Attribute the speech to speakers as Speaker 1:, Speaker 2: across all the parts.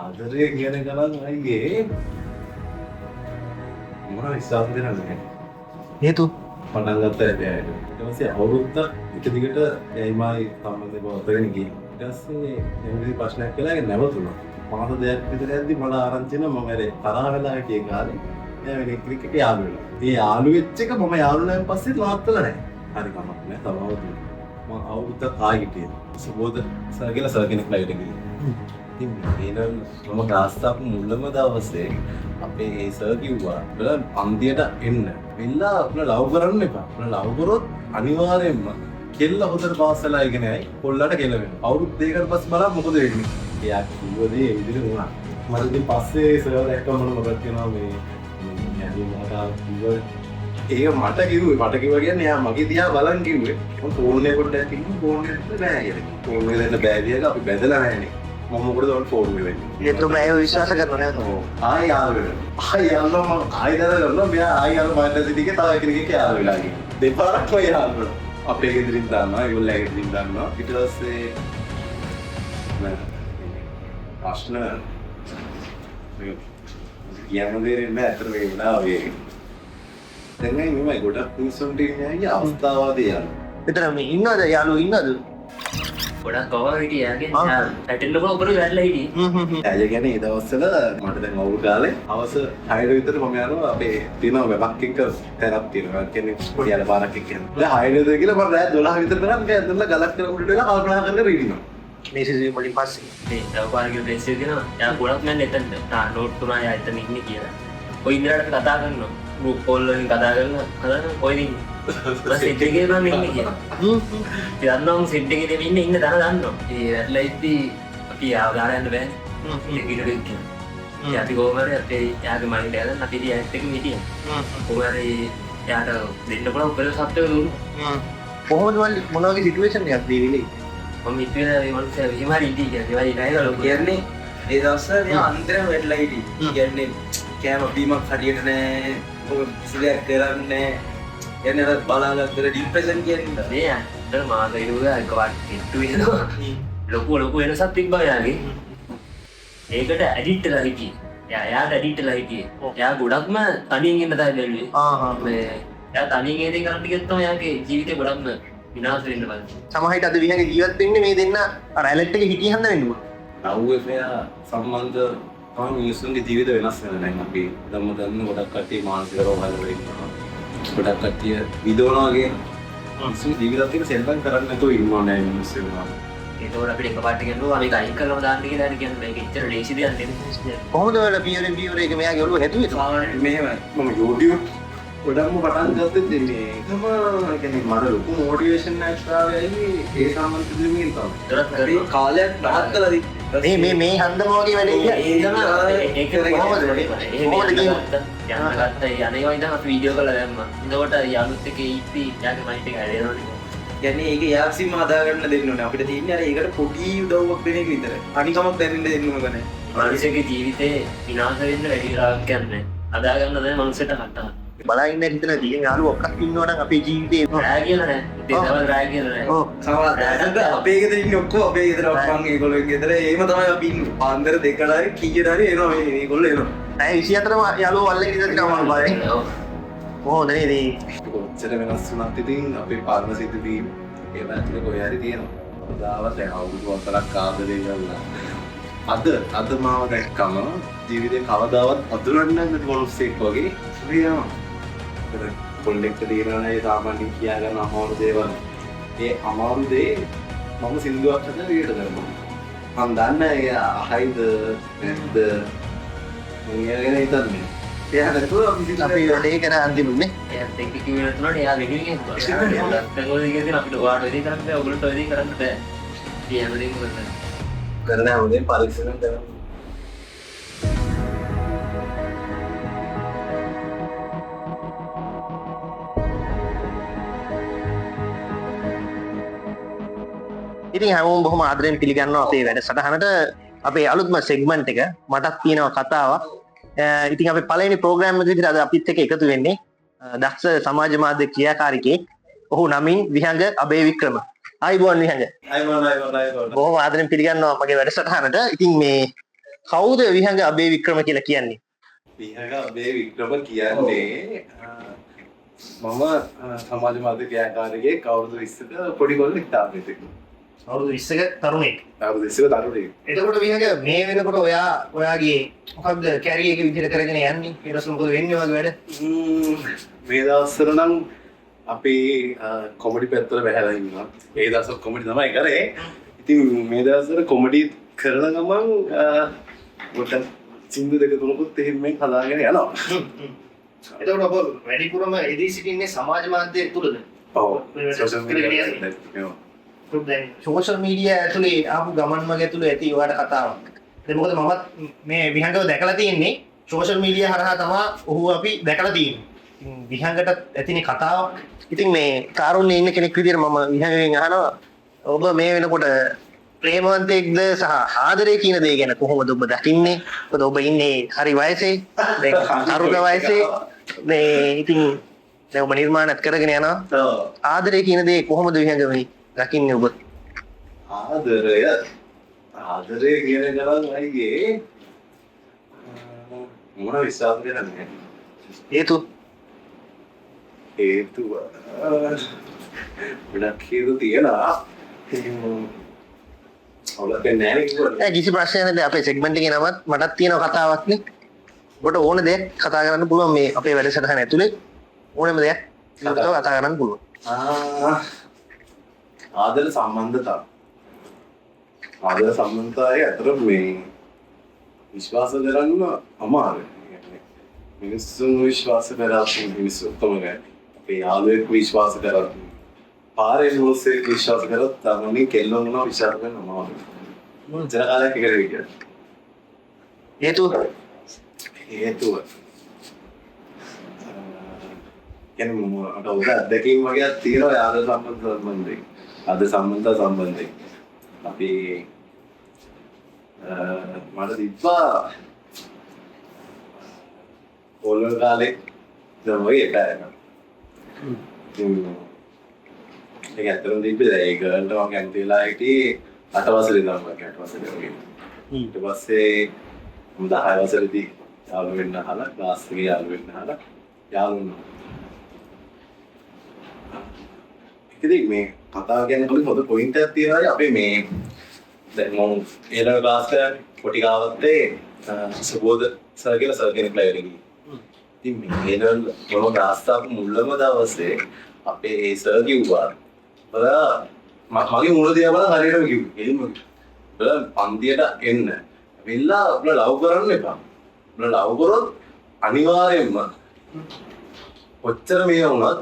Speaker 1: ආදරය කියන එක නම් අයියේ මොන විශ්වාස දෙනවද නැහැ.
Speaker 2: හේතුව
Speaker 1: පටන් ගත්තා එයාට. ඊට පස්සේ අවුරුද්දක් එක දිගට එයයි මායි සම්බන්ධය පවත්වාගෙන ගියේ. ඊට පස්සේ එම්බි ප්‍රශ්නයක් වෙලා ඒක නැවතුණා. මාස දෙකක් විතර යද්දි මට ආරංචි වෙනවා මම අර තරහ වෙලා හිටියේ කාලේ. එයා වෙන කෙනෙක් එක්ක යාළු වෙලා. ඒ යාළු වෙච්ච එක මම යාළු වුණාන් පස්සේ නවත්තලා නැහැ. හරි කමක් නෑ තව අවුරුද්දක්. මම අවුරුද්දක් ආයෙ හිටියේ. සුබෝධ සර් කියලා සර් කෙනෙක් ළඟට ගියා. ඉතින් මේ නම් මම ක්ලාස් ආපු මුලම දවසේ අපේ ඒ සර් කිව්වා ඔයාලා පන්තියට එන්න. වෙලා ඔයාලා ලව් කරන්න එපා. ඔයාලා ලව් කරොත් අනිවාර්යයෙන්ම කෙල්ල හොඳට පාස් වෙලා ඉගෙන යයි. කොල්ලට කෙල වෙනවා. අවුරුදු දෙකකට පස්සේ බලන්න මොකද වෙන්නේ. එයා කිව්ව දේ ඒ විදිහට වුණා. මට ඉතින් පස්සේ සර් දැක්කම මට මතක් වෙනවා මේ මේ අනේ මට කිව්ව ඒක මට කිව්වේ මට කිව්වා කියන්නේ එයා මගේ දිහා බලන් කිව්වේ. මම ෆෝන් එක පොඩ්ඩක් කිව්වා ෆෝන් එක දෙන්න බෑ කියලා. ෆෝන් එක දෙන්න බෑ කියලා අපි බැඳලා නෑනේ. මම මොකටද ඔයාලට ෆෝන් එක දෙන්නේ?
Speaker 2: ඒත් ඔබ ඇයව විශ්වාස කරනව නේද?
Speaker 1: ඔව්. ආයෙ යාළු වෙනවා. ආයෙ යාළුවා මම ආයෙ දැනගන්නවා මෙයා ආයෙ අර මයින්ඩ් එකේ තව කෙනෙක් එක්ක යාළු වෙලා කියලා. දෙපාරක්ම යාළු වෙනවා. අපේ ගෙදරින් දන්නවා, ඒගොල්ලෝ ගෙදරින් දන්නවා. ඊට පස්සේ නෑ ප්‍රශ්න මේ කියන්න දෙන්නේ නෑ අතර මේ වෙලාවේ. දැන් අය මෙමය ගොඩක් මිනිස්සුන්ට ඉන්නේ අයියා අවස්ථාවාදී යනවා.
Speaker 2: විතර මේ ඉන්නවද යාළුවෝ ඉන්නවද?
Speaker 3: ගොඩක් ගොව හිටියේ යාගේ. යා පැටලෙන්න උඩ වැටලා හිටියේ.
Speaker 2: හ්ම් හ්ම් හ්ම්.
Speaker 1: ඇය කියන්නේ ඒ දවස්වල මට දැන් අවුල් කාලේ හවස 6 විතර මම යනවා අපේ තියෙනවා වැවක් එක්ක තැනක් තියෙනවා. ඒ කියන්නේ පොඩි අර පාරක් එක්ක යනවා. දැන් 6 විතර කියලා මම රෑ 12 විතර වෙනකන් මම ඇඳලා ගලක් කරලා උඩට වෙලා කල්පනා කරගෙන ඉන්නවා.
Speaker 2: මේ සිදුවීම් වලින් පස්සේ
Speaker 3: මේ තව පාරක ඩ්‍රෙස් එක දෙනවා. යා ගොඩක් මම එතනට. තා නෝට් තුනයි යා එතන ඉන්නේ කියලා. ඔය ඉඳලා අපි කතා කරනවා. ගෲප් කෝල් වලින් කතා කරනවා. කතා කරනවා කොහෙද ඉන්නේ? මම සෙට් එකේ මම ඉන්නේ කියලා.
Speaker 2: හ්ම් හ්ම්.
Speaker 3: ඉතින් දන්නවා මම සෙට් එකේ දෙමි ඉන්නේ ඉන්න තැන දන්නවා. ඒ වැටලා ඉද්දි අපි ආව ගාන යන්න බෑනේ.
Speaker 2: හ්ම්
Speaker 3: ඒක ඊට කියලා. ඉතින් අපි කොහොම හරි අපේ යාගේ මයින්ඩ් එක හදන්න අපි ඉතින් යාත් එක්කම හිටියා. කොහොම හරි යාට දෙන්න පුළුවන් උපරිම සත්‍යය දුන්නා.
Speaker 2: හ්ම්. කොහොමද මල්ලි මොන වගේ සිටුේෂන් එකක්ද මේ වෙලේ?
Speaker 3: මම හිතුවේ මේ මනුස්සයා එහෙම හරි හිටියේ කියලා. ඒ වගේ නෑ ලොකු.
Speaker 4: කියන්නේ ඒ දවස්වල මෙයා අන්තිමට වැටලා හිටියේ. කියන්නේ කෑම බීමක් හරියට නෑ. මොකද කිසි දෙයක් කරන්නේ නෑ. කියන්නේ අර බලාගත්තට ડિප්‍රෙෂන් කියන්නේ.
Speaker 3: මේ ඇත්තට මාස ඉරුවා එකපාරට කිට්ටු වෙනවා. ලොකු ලොකු වෙනසක් තිබ්බා යාගේ. ඒකට ඇඩික්ට් වෙලා හිටියේ. එයා එයාට ඇඩික්ට් වෙලා හිටියේ. එයා ගොඩක්ම තනියෙන් ඉන්න තමයි බැලුවේ.
Speaker 2: ආ හා.
Speaker 3: මේ එයා තනියෙන් ඒ දේ කරන්න ගියොත් තමයි එයාගේ ජීවිතේ ගොඩක්ම විනාශ වෙන්න බලන්නේ.
Speaker 2: සමහර විට අද විහඟ ජීවත් වෙන්නේ මේ දෙන්න අර ඇලට් එකේ හිටිය හන්ද වෙන්න පුළුවන්.
Speaker 1: ලව් එෆෙයා සම්බන්ධ තමයි මිනිස්සුන්ගේ ජීවිත වෙනස් වෙනවා. දැන් අපි දම්ම දන්න ගොඩක් කට්ටිය මානසික රෝග වල ඉන්නවා. ගොඩක් කට්ටිය විදෝනවා වගේ මිනිස්සුන්ගේ ජීවිතත් එක්ක සෙල්ලම් කරන්නේ නැතුව ඉන්නවා නෑ මිනිස්සු වෙනවා.
Speaker 3: ඒකෝර අපිට එකපාරට කියනවා මේක අයින් කරලම දාන්න කියලා හරි කියන්නේ මේක එච්චර ලේසි දෙයක් නෙමෙයි.
Speaker 2: කොහොමද ඔයාලා පියවරෙන් පියවර ඒක මෙයාගේ ඔළුව හැදුවේ?
Speaker 4: මෙහෙමයි.
Speaker 1: මම YouTube ගොඩක්ම පටන් ගත්තේ මේ එකම කියන්නේ මට ලොකු මොටිවේෂන් එකක් ආවේ ඇයි ඒ සම්බන්ධ දෙමින් තමයි.
Speaker 3: දොරත්
Speaker 4: අපි
Speaker 3: කරනවා.
Speaker 4: කාලයක් නවත්තලා තිබ්බේ.
Speaker 2: මේ මේ මේ හන්දම වගේ වැඩේ කියන්නේ.
Speaker 3: ඒ තමයි ඒක
Speaker 2: කොහොමද?
Speaker 3: එහෙම
Speaker 2: කොහොමද
Speaker 3: යන්න
Speaker 2: කියන්නේ?
Speaker 3: ගත්තා. යන්න ගත්තා. ඒ අනේවා ඉඳන් අපි වීඩියෝ කරලා දැම්මා. එතකොට යාළුත් එක්ක ඉද්දි යාගේ මයින්ඩ් එක හැදෙනවනේ.
Speaker 4: කියන්නේ ඒක එයා විසින්ම හදාගන්න දෙන්න ඕනේ. අපිට තියෙන්නේ අර ඒකට පොඩි උදව්වක් දෙන එක විතරයි. අනිකමක් දැනෙන්න දෙන්න ඕන නෑ.
Speaker 3: මනුස්සයෙක්ගේ ජීවිතේ විනාශ වෙන්න වැඩි වෙලාවක් යන්නේ නෑ. හදාගන්න දැන මනුස්සයට කට්ටක්.
Speaker 2: බලා ඉන්න හිතන තියෙන යාළුවෝ ඔක්කොම ඉන්නවා නම් අපේ ජීවිතේ.
Speaker 3: රෑ කියලා නෑ. ඉතින් දවල් රෑ කියලා නෑ.
Speaker 2: ඔව්.
Speaker 4: සමහර දවසට අපේ ගෙදර ඉන්නේ ඔක්කොම අපේ ගෙදර අප්පන් ඒගොල්ලෝ ගෙදර එහෙම තමයි අපි ඉන්නේ. පාන්දර දෙකට හරි කීයට හරි එනවා මේ මේගොල්ලෝ එනවා.
Speaker 2: පැය 24ම යාළුවෝ වල්ලේ ඉඳලා තියෙනවා මම බලන්නේ.
Speaker 3: ඔව්.
Speaker 2: කොහොමද නේද මේ?
Speaker 1: කොච්චර වෙනස් වුණත් ඉතින් අපේ පරණ සිදුවීම් ඒවා ඇතුලේ කොහේ හරි තියෙනවා. කවදාවත් දැන් අවුරුදු 4ක් ආදරය කරලා අද මාව දැක්කම ජීවිතේ කවදාවත් අඳුරන්නේ නැති මිනිස්සෙක් වගේ වෙනවා. කොල්ලෙක්ට තියෙනවා නේ සාමාන්‍යයෙන් කියා ගන්න අමාරු දේවල්. ඒ අමාරු දේ මම සින්දුවක් හදලා විදියට කරනවා. මං දන්නේ ඒ අහයිද නැද්ද මං එයා ගැන හිතන්නේ. එයා නැතුව අපි සින්දු
Speaker 2: අපි වැඩේ කරා අන්තිමට නේ.
Speaker 3: එයාත් එක්ක කිව්වේ නැතුණාට එයා වෙනුවෙන් ඇහුවා. දැන් ඔය දෙකේ තියෙන අපිට ඔයාට ඔය දේ කරන්න බෑ, ඔයගොල්ලන්ට ඔය දේ කරන්න බෑ. ඉතින් හැමදේම කරන්න.
Speaker 1: කරන හැමදේම පරීක්ෂණ කරනවා.
Speaker 2: ඉතින් හැමෝම බොහොම ආදරෙන් පිළිගන්නවා අපේ වැඩසටහනට. අපේ අලුත්ම සෙග්මන්ට් එක මටත් තියෙනවා කතාවක්. ඉතින් අපේ පළවෙනි ප්‍රෝග්‍රෑම් එක විදිහට අද අපිත් එක්ක එකතු වෙන්නේ දක්ෂ සමාජ මාධ්‍ය ක්‍රියාකාරිකයෙක්. ඔහු නමින් විහඟ අබේවික්‍රම. ආයුබෝවන් විහඟ.
Speaker 1: ආයුබෝවන්, ආයුබෝවන්, ආයුබෝවන්.
Speaker 2: බොහොම ආදරෙන් පිළිගන්නවා මගේ වැඩසටහනට. ඉතින් මේ කවුද විහංග අබේ වික්‍රම කියලා කියන්නේ?
Speaker 1: විහංග අබේ වික්‍රම කියන්නේ මම සමාජ මාධ්‍ය ක්‍රියාකාරියෙක්, අවුරුදු 20ක පොඩි කොල්ලෙක් තාම ඉතින්.
Speaker 2: අවුරුදු 20ක තරුණයෙක්.
Speaker 1: අවුරුදු 20ක තරුණයෙක්.
Speaker 2: එතකොට විහංග මේ වෙනකොට ඔයාගේ මොකක්ද කැරියර් එක විදිහට කරගෙන යන්නේ? ඊට පස්සේ මොකද වෙන්නේ ඔයාගේ වැඩ?
Speaker 1: මේ දවස්වල නම් අපි කොමඩි පැත්තට බහැලා ඉන්නවා. ඒ දවස්වල කොමඩි තමයි කරේ. ඉතින් මේ දවස්වල කොමඩි කරන ගමන් පොඩ්ඩක් සින්දු දෙක තුනකුත් එහෙම මෙන් හදාගෙන යනවා.
Speaker 2: එතකොට ඔබ වැඩිපුරම එදී සිටින්නේ සමාජ මාධ්‍ය තුලද?
Speaker 1: ඔව්. Social media.
Speaker 2: දැන් සෝෂල් මීඩියා ඇතුලේ ආපු ගමන් මග ඇතුලේ ඇති ඔයාට කතාවක්. දැන් මොකද මමත් මේ විහංගව දැකලා තියෙන්නේ සෝෂල් මීඩියා හරහා තමයි ඔහු අපි දැකලා තියෙන්නේ. ඉතින් විහංගටත් ඇතිනේ කතාවක්. ඉතින් මේ කාරුණ්‍යයේ ඉන්න කෙනෙක් විදියට මම විහංගගෙන් අහනවා, ඔබ මේ වෙනකොට ප්‍රේමවන්තයෙක්ද සහ ආදරය කියන දේ ගැන කොහොමද ඔබ දකින්නේ? මොකද ඔබ ඉන්නේ හරි වයසේ, දැන් තරුණ වයසේ. මේ ඉතින් දැන් ඔබ නිර්මාණත් කරගෙන යනවා. ආදරය කියන දේ කොහොමද විහංග මේ දකින්නේ ඔබ?
Speaker 1: ආදරය කියන එක නම් අයියේ මොන විශ්වාස කරන්නේ?
Speaker 2: හේතුව
Speaker 1: ගොඩක් හේතු තියෙනවා. අවුලක් වෙන්නේ නැහැ නේ කිව්වට.
Speaker 2: නෑ, කිසි ප්‍රශ්නයක් නැහැ. අපේ සෙග්මන්ට් එකේ නමත් මටත් තියෙන කතාවක් නේ. ඔබට ඕන දෙයක් කතා කරන්න පුළුවන් මේ අපේ වැඩසටහන ඇතුලේ. ඕනෑම දෙයක් පිළිබඳව කතා කරන්න පුළුවන්.
Speaker 1: ආදර සම්බන්ධතාව. ආදර සම්බන්ධතාවය අතර මේ විශ්වාස කරන්න අමාරුයි. මිනිස්සුන් විශ්වාස කරත් මිනිස්සු ඔක්කොම නෑ. අපේ යාළුවෙක් විශ්වාස කරත්, පාරේ මිනිස්සෙක් විශ්වාස කරත් තමන්ගේ කෙල්ලෝ වුණා විශ්වාස කරන්න අමාරුයි. මොන ජන කාලයක් එකට කියන්නේ. හේතුව කියන්නේ මට හොඳ අත්දැකීම් වගේක් තියෙනවා ආදර සම්බන්ධ සම්බන්ධයෙන්. ආදර සම්බන්ධ සම්බන්ධයෙන්. අපි මට තිබ්බා ඕලොල් කාලේ දැන් වගේ එපා වෙනවා. ඒක ඇත්තටම තිබ්බේ දැන් ඒ ගර්ල්ට මං කැමති වෙලා හිටියේ 8 වසරේ ඉඳන් මං 8 වසරේ වගේ. ඊට පස්සේ මම 10 වසරේදී යාළු වෙන්න අහලා ක්ලාස් එකේ යාළු වෙන්න අහලා යාළු වුණා. ඉතින් මේ කතාව කියන්නේ කලින් හොඳ පොයින්ට් එකක් තියෙනවා අපේ මේ දැන් මම ඒ ළඟ ක්ලාස් කරන්නේ පොටි කාවත්තේ සුබෝධ සර් කියලා සර් කෙනෙක් ලැබෙලා ගියේ. ඉතින් මේ ඒ ළඟ මම ක්ලාස් දාපු මුල්ම දවසේ අපේ ඒ සර් කිව්වා බලලා මගේ මුණ දිහා බලන් හරියටම කිව්වේ. එහෙම බලලා පන්තියට එන්න. වෙලා ඔයාලා ලව් කරන්න එපා. ඔයාලා ලව් කරොත් අනිවාර්යයෙන්ම කොච්චර මේ වුණත්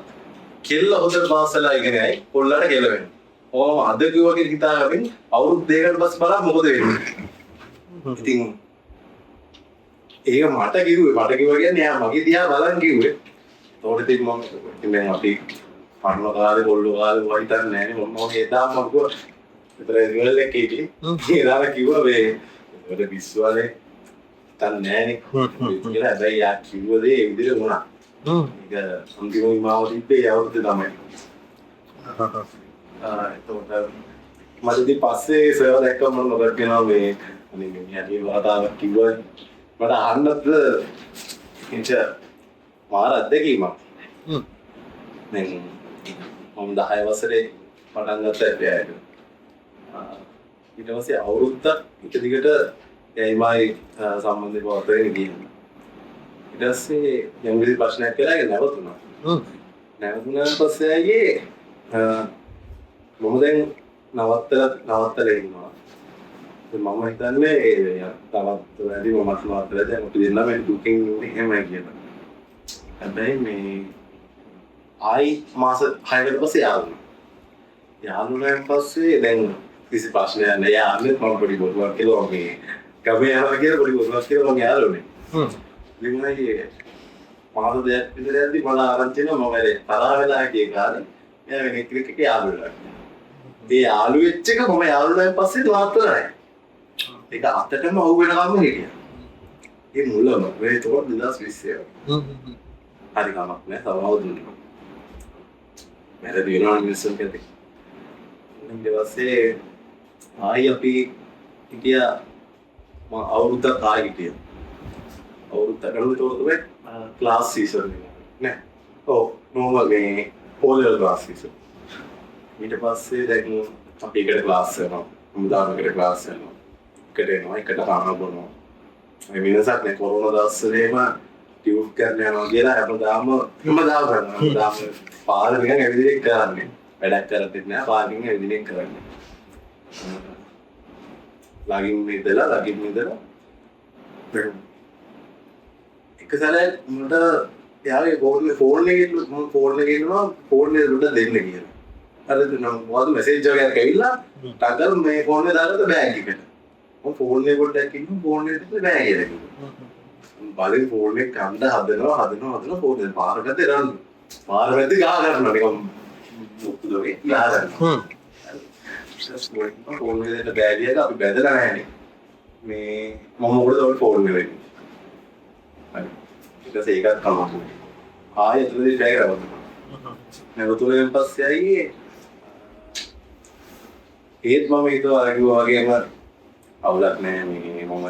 Speaker 1: කෙල්ල හොඳට පාස් වෙලා ඉගෙන යයි කොල්ලට කෙල වෙනවා. ඔහොම අද කිව්වා කියලා හිතාගෙන අවුරුදු දෙකකට පස්සේ බලන්න මොකද වෙන්නේ. ඉතින් ඒක මට කිව්වේ කියන්නේ එයා මගේ දිහා බලන් කිව්වේ. ඒතකොට ඉතින් මම ඉතින් දැන් අපි පරණ කාලේ කොල්ලෝ කාලේ ඔය හිතන්නේ නෑනේ. මම එදා මම කිව්වා විතර ඉවරල් එකේ හිටියේ. එදාම කිව්වා මේ ඒකට පිස්සුවනේ හිතන්නේ නෑනේ කියලා. හැබැයි යා කිව්ව දේ ඒ විදිහට වුණා. ඒක අන්තිම විමාව තිබ්බේ ඒ අවුරුද්දේ තමයි. එතකොට මට ඉතින් පස්සේ සර් දැක්කම මම මතක් වෙනවා මේ අනේ මේ යටි කතාවක් කිව්වා. මට අහන්නත් එච්ච මාර අත්දැකීමක්. දැන් මම 10 වසරේ පටන් ගත්ත ඇප්පේ. ඊට පස්සේ අවුරුද්දක් එක දිගට එයිමයි සම්බන්ධය පවත්වාගෙන ගියා. ඊට පස්සේ යම් කිසි ප්‍රශ්නයක් වෙලා ඒක නැවතුණා. නැවතුණාන් පස්සේ ආයේ මම දැන් නවත්තලා ඉන්නවා. ඉතින් මම හිතන්නේ ඒ තවත් වැඩි මමත් නවත්තලා දැන් අපි දෙන්නම දුකින් ඉන්නේ එහෙමයි කියලා. හැබැයි මේ ආයි මාස 6කට පස්සේ යාළුවා. යාළුවාන් පස්සේ දැන් කිසි ප්‍රශ්නයක් නෑ. යාළුවෙක් මම පොඩි බොරුවක් කියලා මම ගමේ යනවා කියලා පොඩි බොරුවක් කියලා මම යාළුවනේ. ඉතින් මම මාස දෙකක් විතර යද්දි මට ආරංචි වෙනවා මම වැඩේ තරහ වෙලා හිටියේ කාලේ එයා වෙන කෙනෙක් එක්ක යාළු වෙලා. ඒ යාළු වෙච්ච එක මම යාළු වුණාන් පස්සේ නවත්තලා නෑ. ඒක අතටම අහු වෙනකම්ම හිටියා. ඒ මුලම මේ එතකොට 2020 හරි කමක් නෑ සමාව දුන්නා. වැරදි වෙනවා මිනිස්සුන් කැතේ. ඊට පස්සේ ආයි අපි හිටියා මම අවුරුද්දක් ආයෙ හිටියා. අවුරුද්දක් ගණන් තමයි ක්ලාස් සීසන් එක. නෑ. ඔව් නෝමල් මේ ඕ ලෙවල් ක්ලාස් සීසන්. ඊට පස්සේ දැන් අපි එකට ක්ලාස් කරනවා. හැමදාම එකට ක්ලාස් යනවා. එකට එනවා, එකට කන බොනවා. මේ වෙනසක් නෑ. කොරෝනා දවස්වලේම ටියුට් කරන්න යනවා කියලා හැමදාම කරනවා. හැමදාම පාර නිකන් ඇවිදින එක කරන්නේ. වැඩක් කරන්නේ නෑ. පාර නිකන් ඇවිදින එක කරන්නේ. ළඟින් ඉඳලා එක සැරයක් මට එයාගේ ෆෝන් එකේ මම ෆෝන් එකේ ඉන්නවා ෆෝන් එක දුන්න දෙන්න කියලා. අර නම් මොකද මැසේජ් එකක් ඇවිල්ලා ටගල් මේ ෆෝන් එක දාගත්ත බෑග් එකට. මම ෆෝන් එක පොඩ්ඩක් ඉන්නවා ෆෝන් එක තිබ්බ බෑ කියලා කිව්වා. බලෙන් ෆෝන් එක කණ්ඩ හදනවා ෆෝන් එක පාර පැත්තේ රන්. පාර පැත්තේ ගහ ගන්නවා නිකන් මුක්කු දොගේ ගහ ගන්නවා. ෆෝන් එක දෙන්න බෑ කියලා අපි බැදලා නැහැනේ. මේ මම මොකටද ඔය ෆෝන් එක වෙන්නේ. හරි. ඊට පස්සේ ඒකත් කමක් නෑ. ආයෙ එතනදී බෑග් රවතුනා. නැවතුණෙන් පස්සේ ආයේ ඒත් මම හිතුවා අර කිව්වා වගේම අවුලක් නෑ මේ මම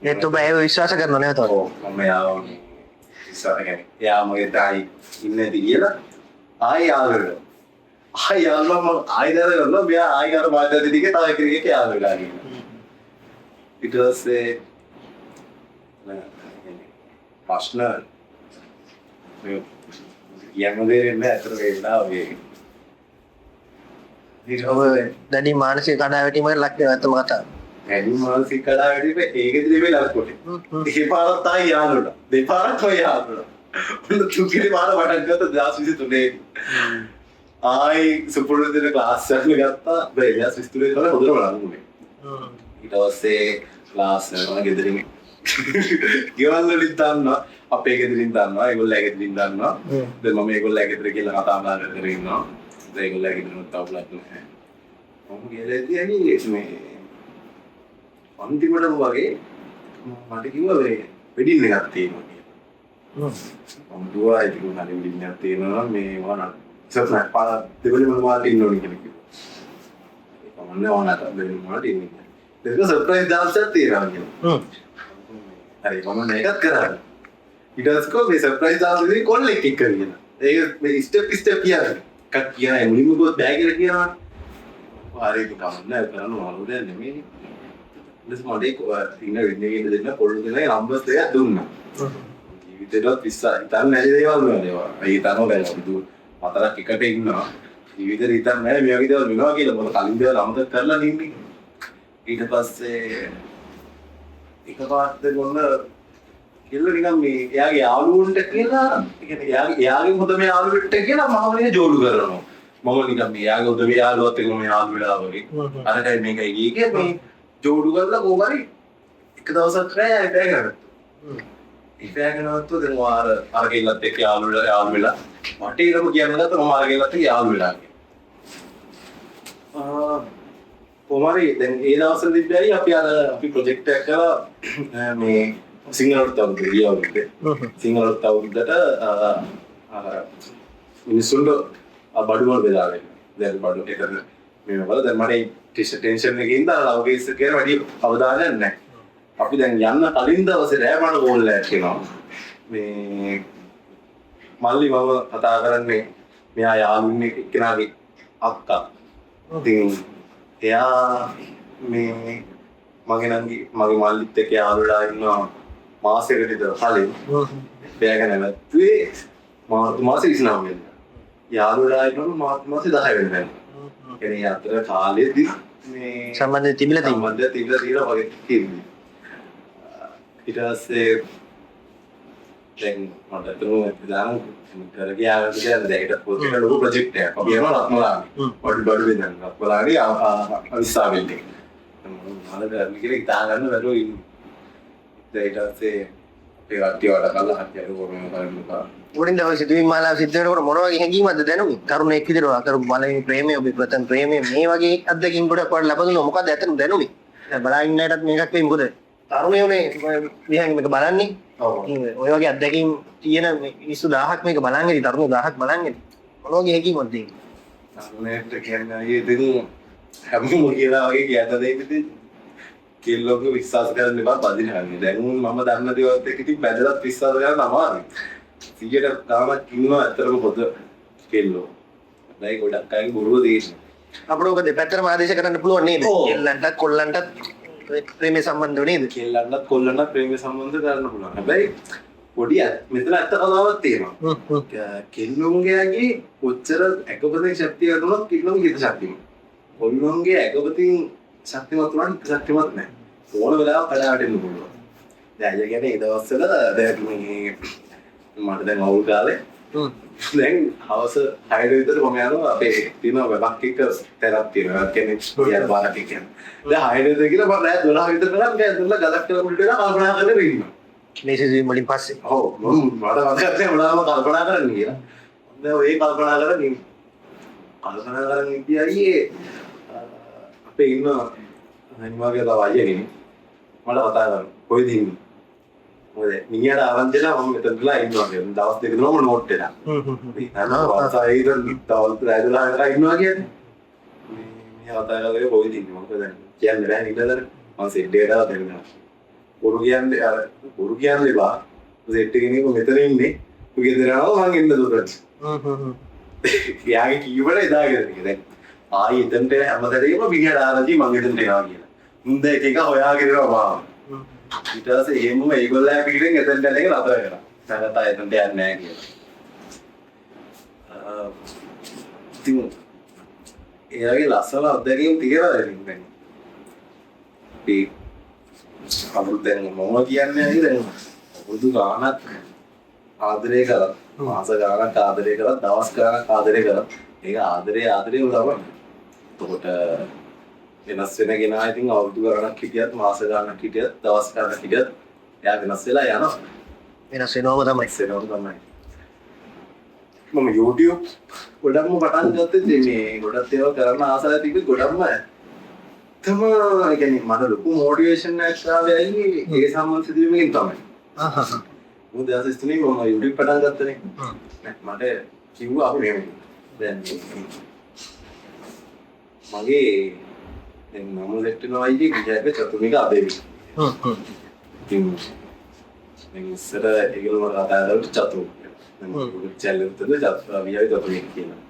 Speaker 2: ඒත් ඔබ ඒව විශ්වාස කරනව නේද?
Speaker 1: ඔව් මම යාව විශ්වාස කරන්නේ. එයා මගේ තායි ඉන්නේ නැති කියලා ආයෙ යාළු වෙනවා. ආයෙ යාළුවා මම ආයෙ දැනගන්නවා මෙයා ආයෙ අර මාත් ටිකේ තව කෙනෙක් යාළු වෙලා කියලා. ඊට පස්සේ ප්‍රශ්න මේ කියන්න දෙන්නේ නැහැ අතර මේ වෙලාව මේ ඊට
Speaker 2: ඔබ දැඩි මානසික කඩාවැටීමකට ලක් වෙනවා ඇත්තම කතාව.
Speaker 1: දැඩි මානසික කඩාවැටීම ඒකෙදි නෙමෙයි ලක් වුණේ. දෙපාරක් තායි යාළු වුණා. දෙපාරක් ඔය යාළු වුණා. ඔන්න තුන්වෙනි පාර පටන් ගත්තා 2023. ආයි සුපුරුදු දෙන ක්ලාස් යන්න ගත්තා. බෑ 2023 තමයි හොඳටම ලඟ වුණේ. ඊට පස්සේ ක්ලාස් යනවා ගෙදරින්. ගෙවල් වලින් දන්නවා, අපේ ගෙදරින් දන්නවා, ඒගොල්ලෝ ගෙදරින් දන්නවා. දැන් මම ඒගොල්ලෝ ගෙදර කියලා කතා බහ කර කර ඉන්නවා. දැන් ඒගොල්ලෝ ගෙදරිනුත් අවුලක් නැහැ. මම කියලා ඉතින් මේ අන්තිමටම වගේ මට කිව්වා මේ වෙඩින් එකක් තියෙනවා කියලා. මම කිව්වා ඉතින් හරි වෙඩින් එකක් තියෙනවා නම් මේ මොනවා ඉස්සර පාර දෙවෙනි මොනවාට ඉන්න ඕනේ කියලා කිව්වා. ඒක මම නෑ ඕනට දෙවෙනි මොනවාට ඉන්නේ කියලා. ඒක සර්ප්‍රයිස් ඩාන්ස් එකක් තියෙනවා කියලා. හරි මම මේකත් කරා. ඊට පස්සේ කිව්වා මේ සර්ප්‍රයිස් ඩාන්ස් එකේ කොල්ලෙක් එක්ක කියලා. ඒක මේ ස්ටෙප් ස්ටෙප් කියන්නේ. එකක් කියනවා මුලින්ම කිව්වොත් බෑ කියලා කියනවා. හරි ඉතින් කමක් නෑ කරන්න ඕන දෙයක් නෙමෙයි. ඊට පස්සේ මට ඒක ඉන්න වෙන්නේ කියලා දෙන්න පොළු දෙනා නම්බර්ස් දෙකක් දුන්නා. ජීවිතේටවත් විශ්වාස හිතන්නේ නැති දේවල් වුණා ඒවා. ඒ හිතනවා දැන් අපි දු හතරක් එකට ඉන්නවා. ජීවිතේට හිතන්නේ නැහැ මේ වගේ දේවල් වෙනවා කියලා. මොකද කලින් දේවල් අමතක කරලා ඉන්නේ. ඊට පස්සේ එකපාරට දෙන්න කියලා නිකන් මේ එයාගේ යාළුවන්ට කියලා, ඒ කියන්නේ එයාගේ හොඳ මේ යාළුවෙක්ට කියලා මාව නිකන් ජෝඩු කරනවා. මම නිකන් මේ එයාගේ හොඳ මේ යාළුවත් එක්ක මම යාළු වෙලා වගේ. අරටයි මේකයි ගියේ කියලා මේ ජෝඩු කරලා කොහොම හරි එක දවසක් රෑ බෑග් කරගත්තා. ඒ බෑග් කරනවත් දැන් ඔයා අර කෙල්ලත් එක්ක යාළු වෙලා මට ඊළම කියන්න ගත්තා මම අර කෙල්ලත් එක්ක යාළු වෙලා කියලා. කොහොම හරි දැන් ඒ දවස්වල තිබ්බයි අපි අර අපි ප්‍රොජෙක්ට් එකක් කරා මේ සිංහල අලුත් අවුරුද්ද ගිය අවුරුද්දේ. සිංහල අලුත් අවුරුද්දට අර මිනිස්සුන්ට බඩු වල බෙදා දෙන්න. දැන් බඩු ඒතර මේ වල දැන් මට ඒ ටෙන්ෂන් එකේ ඉඳලා ලව් කේස් එක ගැන වැඩි අවධානයක් නැහැ. අපි දැන් යන්න කලින් දවසේ රෑ මට කෝල් එකක් එනවා. මේ මල්ලි මම කතා කරන්නේ මෙයා යාළුවෙක් එක්කෙනාගේ අක්කා. ඉතින් එයා මේ මගේ නංගි මගේ මල්ලිත් එක්ක යාළු වෙලා ඉන්නවා මාසයකට විතර කලින්. බෑග නැවතුවේ මාර්තු මාසේ 29 වෙනිදා. යාළු වෙලා ඉන්නවලු මාර්තු මාසේ 10 වෙනිදා. ඒ කියන්නේ අතර කාලෙදි මේ
Speaker 2: සම්බන්ධය තිබිලා තියෙනවා.
Speaker 1: සම්බන්ධය තිබිලා තියෙනවා වගේ කියන්නේ. ඊට පස්සේ දැන් මට අතන දාන කර ගියා කියන්නේ දැන් ඒකට පොත් එක ලොකු ප්‍රොජෙක්ට් එකක්. අපි යනවා රත්මලානේ. බඩු බෙදන්න. රත්මලානේ අවිස්සාවෙන් එක. මම මොනවද කරන්නේ කියලා හිතා ගන්න බැරුව ඉන්නේ. දැන් ඊට පස්සේ අපේ කට්ටිය වැඩ කරලා කට්ටිය අර කොහොම කරන්නේ මොකක්ද?
Speaker 2: උඩින් දවස් සිදුවීම් මාලාව සිද්ධ වෙනකොට මොන වගේ හැඟීමක්ද දැනුනේ? තරුණයෙක් විදිහට ඔයා කරපු පළවෙනි ප්‍රේමය, ඔබේ ප්‍රථම ප්‍රේමය මේ වගේ අත්දැකීම් ගොඩක් ඔයාලට ලැබුණා. මොකද්ද ඇත්තටම දැනුනේ? දැන් බලා ඉන්න අයටත් මේකක් වෙයි. මොකද තරුණයෝනේ විහාරෙ මේක බලන්නේ.
Speaker 1: ඔව්.
Speaker 2: ඉතින් ඔය වගේ අත්දැකීම් තියෙන මිනිස්සු 1000ක් මේක බලන් ඉතින් තරුණයෝ 1000ක් බලන් ඉතින් මොන වගේ හැඟීමක්ද ඒක?
Speaker 1: තරුණයෙක්ට කියන්නේ අයියේ ඉතින් හැමෝම කියලා වගේ කියන්න දෙන්නේ ඉතින් කෙල්ලොන්ගේ විශ්වාස කරන්න එපා බදිනවන්නේ. දැන් මම දන්න දේවල්ත් එක්ක ඉතින් බැදලත් විශ්වාස කරන්න අමාරුයි. 100ට ගාණක් ඉන්නවා ඇත්තටම හොඳ කෙල්ලෝ. හැබැයි ගොඩක් අයගේ බොරුව තියෙනවා.
Speaker 2: අපිට ඔක දෙපැත්තටම ආදේශ කරන්න පුළුවන් නේද? කෙල්ලන්ටත් කොල්ලන්ටත් ප්‍රේමයේ සම්බන්ධව නේද?
Speaker 1: කෙල්ලන්ටත් කොල්ලන්ටත් ප්‍රේමයේ සම්බන්ධ කරන්න පුළුවන්. හැබැයි පොඩි මෙතන ඇත්ත කතාවක් තියෙනවා. කෙල්ලොන්ගේ කොච්චර ඇකපතින් ශක්තිය වුණත් කෙල්ලොන්ගේ හිත ශක්තිමත්. කොල්ලොන්ගේ ඇකපතින් ශක්තිමත් වුණාට හිත ශක්තිමත් නෑ. ඕන වෙලාවක කඩා වැටෙන්න පුළුවන්. දැන් අයියා කියන්නේ ඒ දවස්වල දැන් මේ මට දැන් අවුල් කාලේ දැන් හවස 6 විතර මම යනවා අපේ තියෙන වැවක් එක තැනක් තියෙනවා. ඒ කියන්නේ ඊයර පාරක් එක කියන්නේ. දැන් 6 විතර කියලා මම රෑ 12 විතර වෙනකන් ගෑ දුන්නා ගලක් කියලා මුල්ට වෙලා කල්පනා කරගෙන ඉන්නවා.
Speaker 2: මේ සිදුවීම් වලින් පස්සේ.
Speaker 1: ඔව් මම මට මතකත් නෑ මොනවාම කල්පනා කරන්න කියලා. දැන් ඔය කල්පනා කරගෙන ඉන්න. කල්පනා කරන් ඉඳි අයියේ අපේ ඉන්න අනිවාර්යයෙන් තව අයියා කෙනෙක් මට කතා කරනවා. කොයිද ඉන්නේ? මොකද මිනිහට ආරංචි වෙලා මම මෙතන වෙලා ඉන්නවා කියලා. දවස් දෙක තුනම නෝට් වෙලා. මේ නෑ වසාවේ ඉඳන් දවස් රෑ 12 වෙනකන් ඉන්නවා කියන්නේ. මේ මිනිහා කතා කරලා කොයිද ඉන්නේ? මම දැන් කියන්න බෑ නේද? මම සෙට් එකට ආවා දෙන්නා. බොරු කියන්නේ අර බොරු කියන්න එපා. සෙට් එකේ නේ මෙතන ඉන්නේ. උ ගෙදර ආව මං එන්න දුරට. එයාගේ කිව්වට එදා ගෙදර ගියා. දැන් ආයි එතනට හැමදේම මිනිහට ආරංචි මං එතනට එනවා කියලා. මුන්ද එක එක හොයාගෙන එනවා මාව. ඊට පස්සේ එහෙමම ඒගොල්ලෝ පිටින් එතනට යන එක නතර කරා. නැත්නම් ආයෙ එතනට යන්නේ නැහැ කියලා. ඉතින් එයාගේ ලස්සන අත්දැකීම් තියෙනවා ඉතින් දැන්. අපි අවුරුදු දැන් මම කියන්නේ නේද දැන් අවුරුදු ගාණක් ආදරය කරා, මාස ගාණක් ආදරය කරා, දවස් ගාණක් ආදරය කරා. ඒක ආදරේ ආදරේම තමයි. එතකොට වෙනස් වෙන කෙනා ඉතින් අවුරුදු ගාණක් හිටියත් මාස ගාණක් හිටියත් දවස් ගාණක් හිටියත් එයා වෙනස් වෙලා යනවා.
Speaker 2: වෙනස් වෙනවම තමයි.
Speaker 1: වෙනස් වෙනවම තමයි. මම YouTube ගොඩක්ම පටන් ගත්තේ මේ ගොඩක් ඒවා කරන්න ආසාවක් තිබ්බේ ගොඩක්ම තම ඒ කියන්නේ මට ලොකු මොටිවේෂන් එකක් ආවේ ඇයි ඒ සම්බන්ධ සිදුවීමකින් තමයි. මොකද 2023 මම YouTube පටන් ගත්තනේ. මට කිව්වා අපි මෙහෙම දැන් මගේ දැන් මම සෙට් වෙනවා අයියේ විජයගේ චතුමික අබේවි. ඉතින් දැන් ඉස්සර ඒගොල්ලෝ මට කතා කරලා චතු. දැන් YouTube channel එකේ චතු විජය චතුමික කියලා.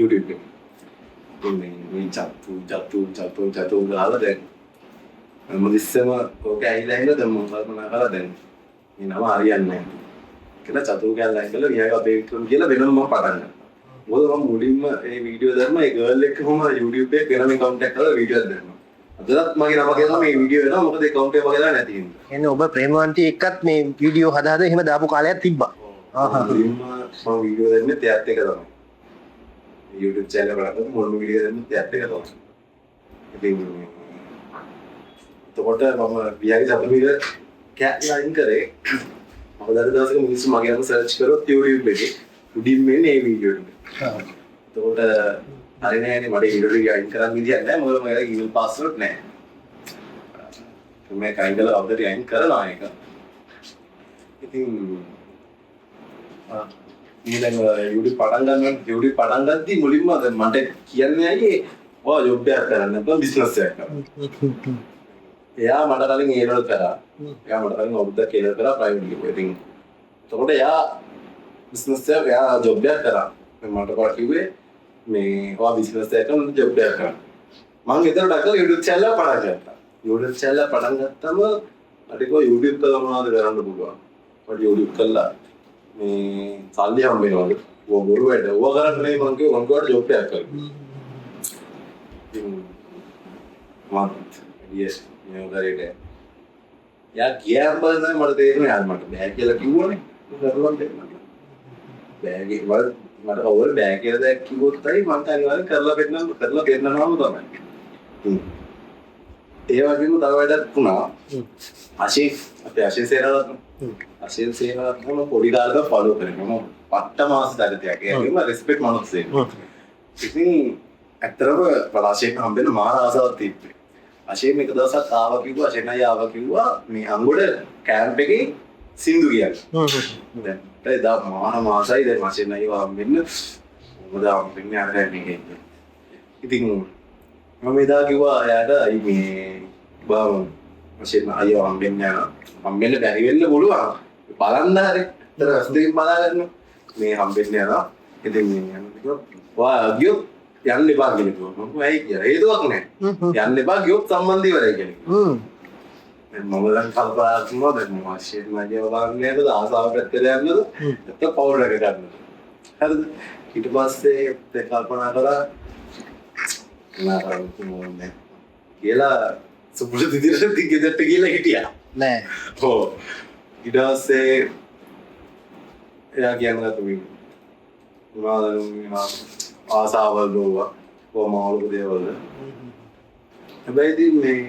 Speaker 1: YouTube එකේ. මේ චතු චතු චතු චතු ගාලා දැන් මම ඉස්සෙම ඕක ඇහිලා ඇහිලා දැන් මම කල්පනා කරා දැන් මේ නම හරියන්නේ නැහැ කියලා චතු කියලා අයින් කළා විහාර අපේ වික්‍රම කියලා වෙනම මම පටන් ගත්තා. මොකද මම මුලින්ම මේ වීඩියෝ දැම්ම ඒ ගර්ල් එක්ක කොහොම YouTube එකේ වෙනම ඇකවුන්ට් එකක් හදලා වීඩියෝ එකක් දැම්මා. අදටත් මගේ නම කියලා මේ වීඩියෝ වෙනවා මොකද ඇකවුන්ට් එක මගේ ළඟ නැති හින්දා.
Speaker 2: කියන්නේ ඔබ ප්‍රේමවන්තී එක්කත් මේ වීඩියෝ හදා හදා එහෙම දාපු කාලයක් තිබ්බා.
Speaker 1: මුලින්ම මම වීඩියෝ දැම්මේ එයාත් එක්ක තමයි. YouTube channel එක බලනකොට මොන වීඩියෝ දැම්මත් එයාත් එක්ක තමයි. ඉතින් එතකොට මම විහාරේ චතුමික කැට් ලයින් කරේ. මොකද අර දවසක මිනිස්සු මගේ නම සර්ච් කරොත් YouTube එකේ උඩින් එන්නේ මේ වීඩියෝ එක. එතකොට හරි නෑනේ මට වීඩියෝ එක අයින් කරන්න විදියක් නෑ. මොකද මගේ ළඟ email password නෑ. මම අයින් කළා අවුරුද්දට අයින් කරනවා ඒක. ඉතින් මේ දැන් YouTube පටන් ගන්න YouTube පටන් ගද්දි මුලින්ම දැන් මට කියන්නේ ඇයි ඔයා ජොබ් එකක් කරන්න නැත්නම් බිස්නස් එකක් කරන්න. එයා මට කලින් ඒ ලෙවල් කරා. එයා මට කලින් අවුරුද්දක් ඒ ලෙවල් කරා ප්‍රයිවට් එකේ. ඉතින් එතකොට එයා බිස්නස් එකක් එයා ජොබ් එකක් කරා. දැන් මට පාර කිව්වේ මේ ඔයා බිස්නස් එකක් කරන්න ජොබ් එකක් කරන්න. මං එතන ඩකලා YouTube channel එක පටන් ගත්තා. YouTube channel එක පටන් ගත්තම මට කිව්වා YouTube කරලා මොනවද කරන්න පුළුවන්. මට YouTube කළා මේ සල්ලි හම්බ වෙනවලු. ඔය බොරු වැඩ. ඔය කරන්න නෙමෙයි මං කිව්වා මං කිව්වා ජොබ් එකක් කරන්න. ඉතින් මත් yes මේ කරේට යා ගියාම බලන්න මට තේරුණා යාර මට බෑ කියලා කිව්වනේ. කරලන් දෙන්න. බෑ කියලා මට කවුරු බෑ කියලා දැක් කිව්වොත් තමයි මං අනිවාර්යෙන් කරලා පෙන්නන්න කරලා පෙන්නනවම තමයි. ඒ වගේම තව වැඩක් වුණා. අශේ අපේ අශේ සේනාරත්න අශේ සේනාරත්න මම පොඩි කාලේ ඉඳන් ෆලෝ කරේ. මම පට්ට මාස චරිතයක්. ඒ වගේම රෙස්පෙක්ට් මනුස්සයෙක්. ඉතින් ඇත්තටම අශේට හම්බෙන්න මාර ආසාවක් තිබ්බේ. අශේ මේක දවසක් ආවා කිව්වා අශේ නයි ආවා කිව්වා මේ අංගොඩ කැම්ප් එකේ සින්දු කියන්න. දැන් එදා මාර මාසයි දැන් අශේ නයිව හම්බෙන්න කොහොමද හම්බෙන්නේ අර මේකෙන්. ඉතින් මම එදා කිව්වා එයාට අයි මේ බා වශයෙන් අයියව හම්බෙන්න යනවා. හම්බෙන්න බැරි වෙන්න පුළුවන්. බලන්න හරි. අතර ඇස් දෙකෙන් බලා ගන්න. මේ හම්බෙන්න යනවා. ඉතින් මේ යනවා කිව්වා ඔයා ගියොත් යන්න එපා කියලා කිව්වා. මම කිව්වා ඇයි කියලා. හේතුවක් නැහැ. යන්න එපා ගියොත් සම්බන්ධ ඉවරයි කියලා කිව්වා. මම දැන් කල්පනා කරනවා දැන් මම වශයෙන් අයියව බලන්න යන්නද ආසාව පැත්තට යන්නද නැත්නම් පවුල් රැක ගන්නද. හරිද? ඊට පස්සේ දැන් කල්පනා කරා නෑ කියලා සුපුරුදු විදිහට ගෙදරට ගිහලා හිටියා.
Speaker 2: නෑ.
Speaker 1: ඔව්. ඊට පස්සේ එයා කියන්නේ තුමි මොනවාද ආසාවල් දෝවා කොහොම අවුලක දේවල්ද. හැබැයි ඉතින් මේ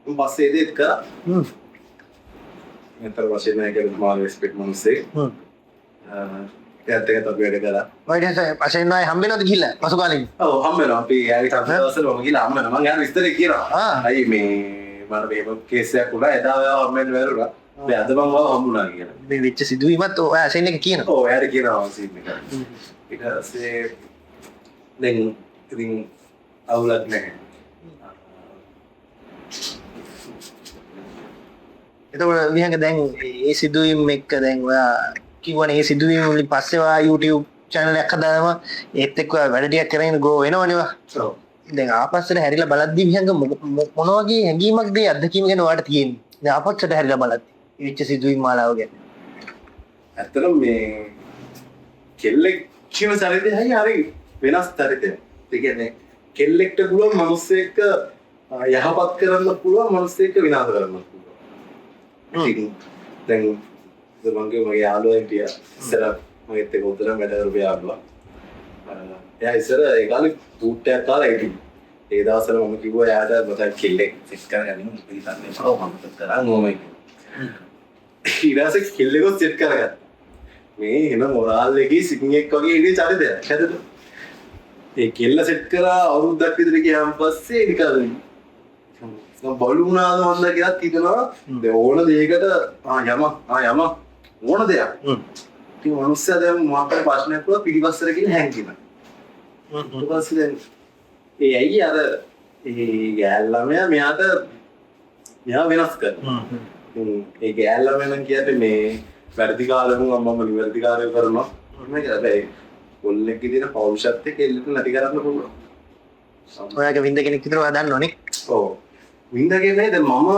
Speaker 1: මම පස්සේ ඒත් කරා. මෙතන වශයෙන් නෑ කියලා මාර රෙස්පෙක්ට් මිනිස්සෙක්. එයාත් එක්ක අපි වැඩ කරා.
Speaker 2: ඔය ඊට පස්සේ වශයෙන් ආයේ හම්බ වෙනවද ගිහිල්ලා පසු කාලෙක?
Speaker 1: ඔව් හම්බ වෙනවා. අපි එයාගේ සම්බන්ධ දවස්වල මම ගිහලා හම්බ වෙනවා. මං එයාට විස්තරේ කියනවා. අයියේ මේ මට මෙහෙම කේස් එකක් වුණා. එදා ඔයාව හම්බ වෙන්න බැරි වුණා. දැන් අද මං ඔයාව හම්බුණා කියලා.
Speaker 2: මේ වෙච්ච සිදුවීමත් ඔයා සීන් එක කියනවා.
Speaker 1: ඔව් එයාට කියනවා සීන් එක. ඊට පස්සේ දැන් ඉතින් අවුලක් නැහැ.
Speaker 2: එතකොට විහංග දැන් ඒ සිදුවීම් එක්ක දැන් ඔයා කිව්වනේ ඒ සිදුවීම් වලින් පස්සේ ඔයා YouTube channel එකක් හදාගම ඒත් එක්ක ඔයා වැඩ ටිකක් කරගෙන ගෝ වෙනවනේ ඔයා.
Speaker 1: ඔව්.
Speaker 2: දැන් ආපස්සට හැරිලා බලද්දි විහංග මොන වගේ හැඟීමක්ද ඒ අත්දැකීම ගැන ඔයාට තියෙන්නේ? දැන් ආපස්සට හැරිලා බලද්දි වෙච්ච සිදුවීම් මාලාව ගැන.
Speaker 1: ඇත්තටම මේ කෙල්ලෙක් කියන චරිතය හරි වෙනස් චරිතයක්. ඒ කියන්නේ කෙල්ලෙක්ට පුළුවන් මිනිස්සෙක් යහපත් කරන්න පුළුවන් මිනිස්සෙක් විනාශ කරන්න පුළුවන්. ඉතින් දැන් මං කිව්වා මගේ යාළුවා හිටියා ඉස්සර මගෙත් එක්ක උදේට වැඩ කරපු යාළුවා. එයා ඉස්සර ඒ කාලේ බූට් එකක් කාලා හිටියේ. ඒ දවස්වල මම කිව්වා එයාට මට කෙල්ලෙක් සෙට් කරගන්න මොකද හිතන්නේ එපා මම මොකද කරන්නේ ඕමයි කියලා. ඊට පස්සේ කෙල්ලෙකුත් සෙට් කරගත්තා. මේ එන මොරාල් එකේ සිංහෙක් වගේ හිටිය චරිතයක්. හරිද? ඒ කෙල්ල සෙට් කරා අවුරුද්දක් විතර ගියාන් පස්සේ නිකන් බලු වුණාද මන්ද කියලාත් හිතනවා. දැන් ඕන දෙයකට ආ යම ආ යම ඕන දෙයක්. ඉතින් මිනිස්සයා දැන් මොකක් හරි ප්‍රශ්නයක් වුණා පිටිපස්සට ගිහින් හැංගිලා. ඊට පස්සේ දැන් ඒ ඇයි අර ඒ ගෑල් ළමයා මෙයාට මෙයා වෙනස් කරනවා. ඒ ගෑල් ළමයා නම් කියන්නේ මේ වැරදි කාලෙම මම නිවැරදි කාර්යය කරනවා. එහෙම කියලා. හැබැයි කොල්ලෙක්ගේ තියෙන පෞරුෂත්වය කෙල්ලෙක් නැති කරන්න පුළුවන්.
Speaker 2: ඔයාගේ වින්ද කෙනෙක් විතර ඔයා දන්නවනේ.
Speaker 1: ඔව්. වින්ද කියන්නේ දැන් මම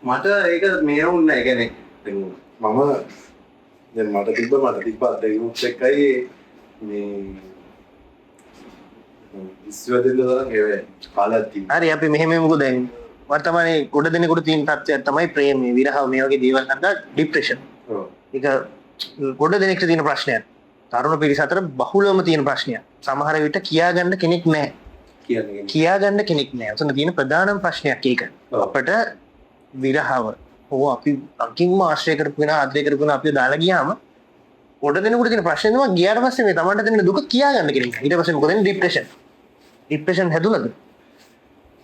Speaker 1: මට ඒක මේ වුණේ නෑ. ඒ කියන්නේ දැන් මම දැන් මට තිබ්බ අත්දැකීමුත් එක්කයි මේ විශ්ව දෙන්න තරම් ඒ කාලයක් තිබ්බා.
Speaker 2: හරි අපි මෙහෙම එමුකෝ දැන් වර්තමානයේ ගොඩ දෙනෙකුට තියෙන තත්ත්වයක් තමයි ප්‍රේමය, විරහව මේ වගේ දේවල් හන්දා ડિප්‍රෙෂන්.
Speaker 1: ඔව්.
Speaker 2: ඒක ගොඩ දෙනෙක්ට තියෙන ප්‍රශ්නයක්. තරුණ පිරිස අතර බහුලවම තියෙන ප්‍රශ්නයක්. සමහර විට කියාගන්න කෙනෙක් නැහැ. කියාගන්න කෙනෙක් නැහැ. ඔතන තියෙන ප්‍රධානම ප්‍රශ්නයක් ඒක. අපට විරහව හෝ අපි අකින්ම ආශ්‍රය කරපු කෙනා ආදරය කරපු කෙනා අපිව දාලා ගියාම ගොඩ දෙනෙකුට තියෙන ප්‍රශ්නේ තමයි ගියාට පස්සේ මේ තමන්ට දැනෙන දුක කියාගන්න කෙනෙක් නැහැ. ඊට පස්සේ මොකද වෙන්නේ? ડિප්‍රෙෂන්. ડિප්‍රෙෂන් හැදුනද?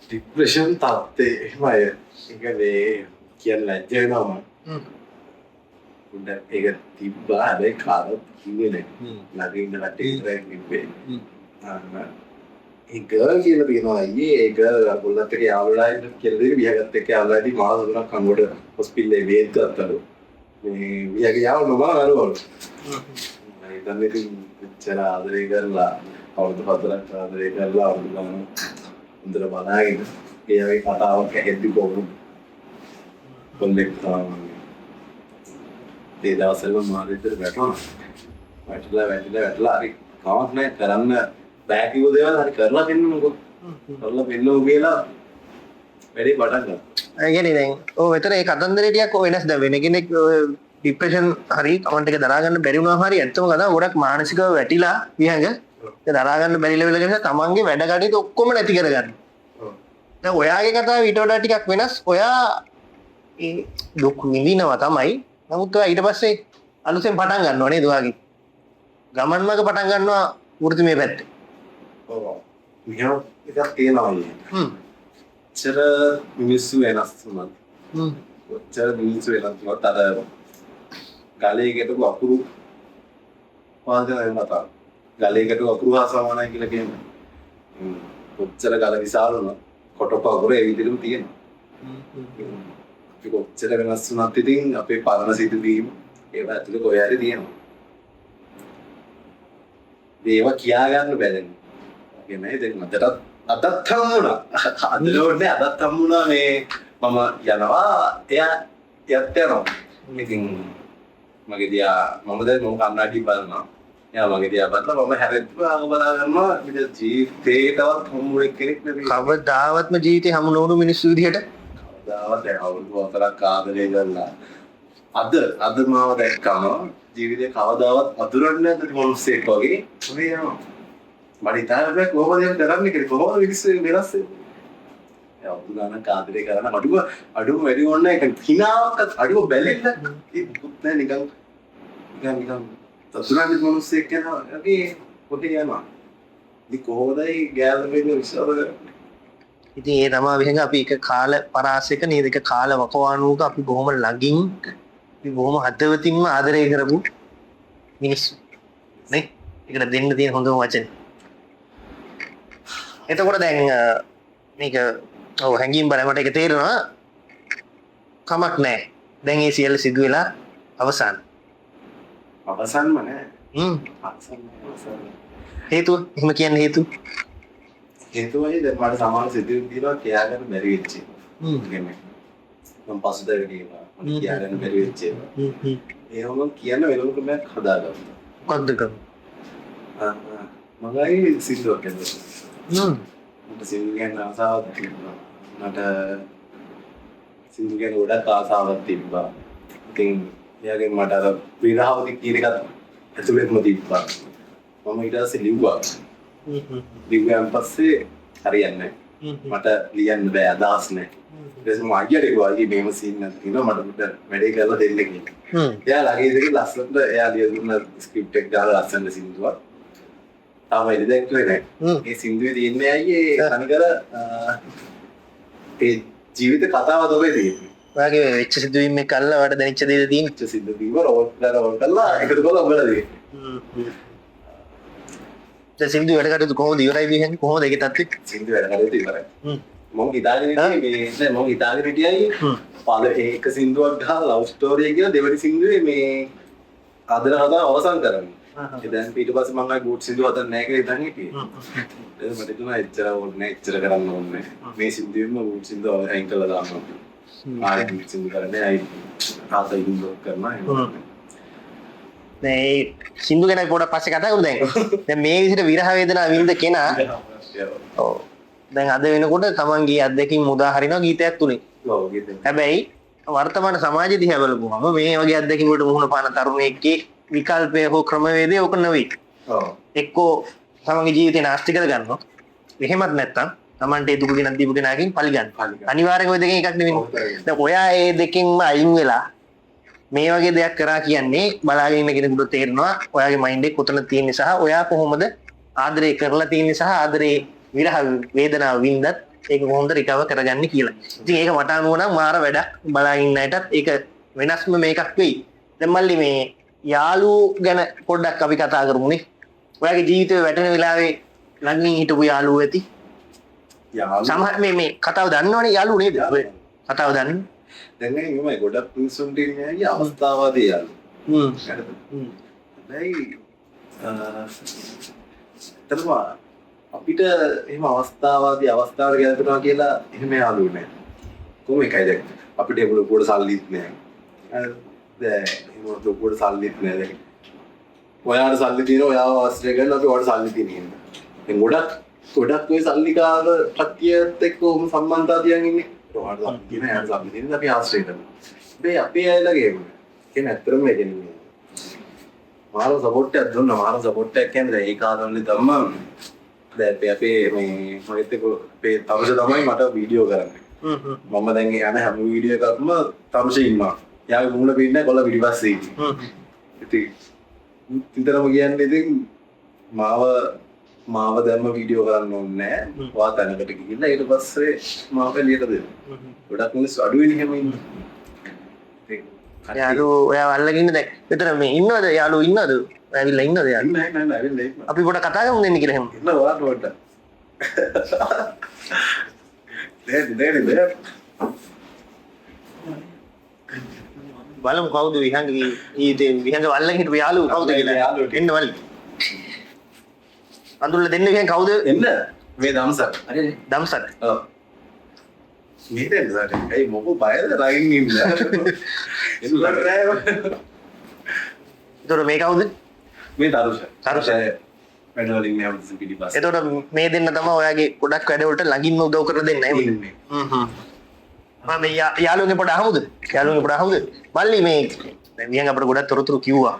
Speaker 1: ડિප්‍රෙෂන් තත්ත්වේ එහෙමයි. ඒක මේ කියන්න ලැජ්ජ වෙනවා මම. පොඩ්ඩක් ඒක තිබ්බා. හැබැයි කාටවත් කිව්වේ නෑ. ළඟ ඉන්න කට්ටිය විතරයි කිව්වේ. ඒ ගර්ල් කියලා තියෙනවා අයියේ. ඒ ගර්ල් කොල්ලත් එක්ක යාළුලා ඉන්න කියලා දෙවි විහගත් එක්ක යාළුලා ඉතින් මාස තුනක් අංගොඩ හොස්පිටල් එකේ වේත් ගත්තලු. මේ විහගේ යාළුවා නොබල මැරුවලු. මම හිතන්නේ ඉතින් එච්චර ආදරේ කරලා අවුරුදු 4ක් ආදරේ කරලා අවුරුදු ගාන හොඳට බලාගෙන ඒ වගේ කතාවක් ඇහෙද්දි කොහොමද කොල්ලෙක් තමයි. ඒ දවස්වල මම මාර විදිහට වැටුණා. වැටිලා හරි කමක් නැහැ කරන්න බෑ කිව්ව දේවල් හරි කරලා පෙන්නමුකෝ. කරලා පෙන්නමු කියලා වැඩේ පටන් ගත්තා.
Speaker 2: ඒ කියන්නේ දැන් ඔව් එතන ඒ කතන්දරේ ටිකක් ඔය වෙනස්. දැන් වෙන කෙනෙක් ඔය ડિප්‍රෙෂන් හරි කමන්ට් එක දරා ගන්න බැරි වුණාම හරි ඇත්තම කතාව ගොඩක් මානසිකව වැටිලා විහඟ ඒක දරා ගන්න බැරි ලෙවල් එකට තමන්ගේ වැඩ කටයුතු ඔක්කොම නැති කරගන්න.
Speaker 1: ඔව්.
Speaker 2: දැන් ඔයාගේ කතාව ඊට වඩා ටිකක් වෙනස්. ඔයා ඒ දුක් විඳිනවා තමයි. නමුත් ඔයා ඊට පස්සේ අලුතෙන් පටන් ගන්නවා නේද ඔයාගේ? ගමන් මඟ පටන් ගන්නවා වෘත්තිමය පැත්තේ.
Speaker 1: ඔව්. මෙහෙම එකක් තියෙනවා අයියේ. කොච්චර මිනිස්සු වෙනස් වුණත් කොච්චර මිනිස්සු වෙනස් වුණත් අර ගලේ ගැටපු අකුරු වාදන වෙන කතාව. ගලේ ගැටපු අකුරු හා සමානයි කියලා කියන්නේ. කොච්චර ගල විශාල වුණත් කොටප අකුර ඒ විදිහටම තියෙනවා. අපි කොච්චර වෙනස් වුණත් ඉතින් අපේ පරණ සිදුවීම් ඒවා ඇතුලේ කොහේ හරි තියෙනවා. ඒවා කියා ගන්න බෑ දැන්. කියන්නේ දැන් අදටත් හම්බුණා. අද ඕනේ අදත් හම්බුණා මේ මම යනවා එයා එයත් යනවා. ඉතින් මගේ දිහා මම දැන් මම කණ්ණාඩි බලනවා. එයා මගේ දිහා බලලා මම හැරෙද්දිම ආග බලා ගන්නවා මිද ජීවිතේටවත් හම්බුනේ කෙනෙක් නෙවෙයි.
Speaker 2: කවදාවත්ම ජීවිතේ හමු නොවුණු මිනිස්සු විදිහට
Speaker 1: කවදාවත් දැන් අවුරුදු 4ක් ආදරය කරලා අද අද මාව දැක්කම ජීවිතේ කවදාවත් අඳුරන්නේ නැති මිනිස්සෙක් වගේ ඔය යනවා. මට හිතාගන්න බෑ කොහොමද එහෙම කරන්නේ කියලා. කොහොමද මිනිස්සු වෙනස් වෙන්නේ? ඒ අවුරුදු ගානක් ආදරය කරන අඩුම අඩුම වැඩි ඕනේ නැහැ. හිනාවක්වත් අඩුම බැලිල්ලක් ඒ මුකුත් නැහැ. නිකන් නිකන් නිකන් අඳුරන්නේ මිනිස්සෙක් යනවා. අපි කොහේ යනවා. ඉතින් කොහොමදයි ගෑල්පෙන්න විශ්වාස කරන්නේ?
Speaker 2: ඉතින් ඒ තමා විහඟ අපි එක කාල පරාසයක නේද, එක කාල වකවානුවක අපි බොහොම ළඟින් අපි බොහොම හදවතින්ම ආදරය කරපු මිනිස්සු නේ. ඒකට දෙන්න තියෙන හොඳම වචන. එතකොට දැන් මේක ඔව් හැංගීම් බලමට මට ඒක තේරෙනවා. කමක් නැහැ. දැන් ඒ සියල්ල සිදු වෙලා අවසන්.
Speaker 1: අවසන්ම නෑ. අවසන් නෑ. අවසන්.
Speaker 2: හේතුව එහෙම කියන්න හේතුව
Speaker 1: හේතුවයි දැන් මට සමහර සිදුවීම් තියෙනවා කියා ගන්න බැරි වෙච්ච ඒවා. ඒ කියන්නේ මම පසුතැවෙන ඒවා මට කියා ගන්න බැරි වෙච්ච ඒවා. ඒව මම කියන්න වෙනම ක්‍රමයක් හදාගත්තා.
Speaker 2: මොකක්ද ක්‍රම?
Speaker 1: මම ආයේ සින්දුවක් ඇදුවා. මට සින්දු කියන්න ආසාවක් තිබ්බා. මට සින්දු කියන්න ගොඩක් ආසාවක් තිබ්බා. ඉතින් එයාගෙන් මට අර විරහවති කියන එකත් ඇතුළෙත්ම තිබ්බා. මම ඊට පස්සේ ලිව්වා. ලිව්වන් පස්සේ හරියන්නේ නැහැ. මට ලියන්න බෑ, අදහස් නැහැ. ඊට පස්සේ මම අයියට කිව්වා අයියේ මේම සීන් එකක් තියෙනවා මට පොඩ්ඩක් වැඩේ කරලා දෙන්න කියලා. එයා ළඟ ඉඳගෙන ලස්සනට එයා ලියලා දුන්න ස්ක්‍රිප්ට් එක ගහලා ලස්සනට සින්දුවක්. තාම එළි දැක්කුවේ නැහැ. ඒ සින්දුවේ තියෙන්නේ අයියේ තනිකර ඒ ජීවිත කතාව තමයි තියෙන්නේ.
Speaker 2: ඔයාගේ වෙච්ච සිදුවීම් එක්ක අල්ලලා ඔයාට දැනෙච්ච දේද තියෙන්නේ?
Speaker 1: වෙච්ච සිදුවීම රෝල් කරලා රෝල් කරලා එකතු කරලා උඹලා තියෙන්නේ.
Speaker 2: දැන් සින්දු වැඩ කටයුතු කොහොමද ඉවරයි විහන්නේ? කොහොමද ඒකේ තත්ත්වය?
Speaker 1: සින්දු වැඩ කටයුතු ඉවරයි. මම හිතාගෙන හිටියේ මේ නෑ මම හිතාගෙන හිටියයි පළ ඒක සින්දුවක් ගහලා ලව් ස්ටෝරි එක කියලා දෙවෙනි සින්දුවේ මේ ආදර කතාව අවසන් කරන්න. ඒ දැන් ඊට පස්සේ මම ආයි බූට් සින්දුව හදන්න නෑ කියලා හිතන් හිටියේ. ඊට මට හිතුණා එච්චර ඕනේ නෑ, එච්චර කරන්න ඕනේ නෑ. මේ සින්දුවෙන්ම බූට් සින්දුව අයින් කරලා දාන්න ඕනේ. ආයෙ බූට් සින්දු කරන්නේ ආයි ආසයි සින්දුවක් කරනවා එහෙම.
Speaker 2: දැන් ඒ සින්දු ගැන පොඩක් පස්සේ කතා කරමු දැන්. දැන් මේ විදිහට විරහ වේදනා වින්ද කෙනා ඔව් දැන් අද වෙනකොට තමන්ගේ අත්දැකීම් මුදා හරිනවා ගීතයක් තුලින්.
Speaker 1: ඔව් ගීතයක්.
Speaker 2: හැබැයි වර්තමාන සමාජය දිහා බලපුවම මේ වගේ අත්දැකීම් වලට මුහුණ පාන තරුණයෙක්ගේ විකල්පය හෝ ක්‍රමවේදය ඕක නෙවෙයි.
Speaker 1: ඔව්.
Speaker 2: එක්කෝ තමන්ගේ ජීවිතේ නාස්ති කර ගන්නවා. එහෙමත් නැත්නම් තමන්ට ඒ දුක ගෙනත් දීපු කෙනාගෙන් පලි ගන්න. අනිවාර්යෙන් ඔය දෙකෙන් එකක් නෙවෙයි. දැන් ඔයා ඒ දෙකෙන්ම අයින් වෙලා මේ වගේ දෙයක් කරා කියන්නේ බලාගෙන ඉන්න කෙනෙකුට තේරෙනවා ඔයාගේ මයින්ඩ් එක කොතන තියෙන සහ ඔයා කොහොමද ආදරය කරලා තියෙන සහ ආදරේ විරහ වේදනාව වින්දත් ඒක කොහොමද රිකවර් කරගන්නේ කියලා. ඉතින් ඒක මට අනුව නම් මාර වැඩක්. බලාගෙන ඉන්න අයටත් ඒක වෙනස්ම මේකක් වෙයි. දැන් මල්ලි මේ යාළුවෝ ගැන පොඩ්ඩක් අපි කතා කරමුනේ. ඔයාගේ ජීවිතේ වැටෙන වෙලාවේ ළඟින් හිටපු යාළුවෝ ඇති.
Speaker 1: යාළුවෝ
Speaker 2: සමහර මේ මේ කතාව දන්නවනේ යාළුවෝ නේද? ඔය කතාව දන්නේ.
Speaker 1: දැන් එහෙමයි ගොඩක් මිනිස්සුන්ට ඉන්නේ ඇයි අවස්ථාවාදී යාළුවෝ. හරිද? හැබැයි ඇත්තටම අපිට එහෙම අවස්ථාවාදී අවස්ථාවට ගැලපෙනවා කියලා එහෙම යාළුවෝ නෑ. කොහොම එකයි දැන් අපිට එහෙම ලොකුවට සල්ලිත් නෑ. හරිද? දැන් එහෙම ලොකුවට සල්ලිත් නෑ දැන්. ඔයාට සල්ලි තියෙනවා ඔයාව ආශ්‍රය කරලා අපි ඔයාට සල්ලි තියෙන හින්දා. දැන් ගොඩක් ගොඩක් ඔය සල්ලිකාර කට්ටියත් එක්ක ඔහොම සම්බන්ධතා තියන් ඉන්නේ. ඔයාට සල්ලි තියෙන එයාට සල්ලි තියෙන අපි ආශ්‍රය කරනවා. හැබැයි අපේ අයලගේ එහෙම නෑ. කියන්නේ ඇත්තටම ඒ කියන්නේ මාර සපෝට් එකක් දුන්නා. මාර සපෝට් එකක් කියන්නේ දැන් ඒ කාලවලදී ධම්ම දැන් අපේ අපේ මේ මගෙත් එක්ක අපේ තරුෂ තමයි මට වීඩියෝ කරන්නේ. මම දැන් යන හැම වීඩියෝ එකක්ම තරුෂ ඉන්නවා. එයාගේ මූණ පේන්නේ කොළ පිටිපස්සේ ඉන්නේ. ඉතින් විතරම කියන්නේ ඉතින් මාව දැම්ම වීඩියෝ කරන්න ඕනේ නෑ. ඔයා තැනකට ගිහිල්ලා ඊට පස්සේ මාව එළියට දෙන්න. ගොඩක් මිනිස්සු අඩු වෙන එහෙම ඉන්නේ. ඉතින්
Speaker 2: යාළුවෝ ඔයාව අල්ලගෙන ඉන්න දැන් විතර මේ ඉන්නවද යාළුවෝ ඉන්නවද? ඔයා ඇවිල්ලා ඉන්නවද යාළුවෝ?
Speaker 1: නෑ නෑ නෑ ඇවිල්ලා ඉන්නවා.
Speaker 2: අපි පොඩක් කතා කරමු දෙන්න කියලා එහෙම.
Speaker 1: ඉන්න ඔයාට පොඩ්ඩක්. නෑ නෑ නෑ.
Speaker 2: බලමු කවුද විහංගගේ ඊට විහංග වල්ලන් හිටපු යාළුවෝ කවුද කියලා. එන්න මල්ලි. අඳුරලා දෙන්න විහංග කවුද?
Speaker 1: එන්න. මේ දම්සක්.
Speaker 4: හරි
Speaker 2: දම්සක්.
Speaker 1: ඔව්. මේ දෙන්න සාරේ. ඇයි මොකෝ බයද රයින් ඉන්න. එන්න නෑ.
Speaker 2: එතකොට මේ කවුද?
Speaker 1: මේ තරුෂ.
Speaker 2: තරුෂ.
Speaker 1: වැඩ වලින් මේ හැමතිස්සෙම පිටිපස්සේ.
Speaker 2: එතකොට මේ දෙන්න තමයි ඔයාගේ ගොඩක් වැඩවලට ළඟින්ම උදව් කරලා දෙන්න එහෙමද?
Speaker 1: ඉන්නේ.
Speaker 2: හ්ම් හ්ම්. මම මේ යාළුවන්ගේ පොඩ අහමුද? යාළුවන්ගේ පොඩ අහමුද? මල්ලි මේ දැන් විහංග අපිට ගොඩක් තොරතුරු කිව්වා.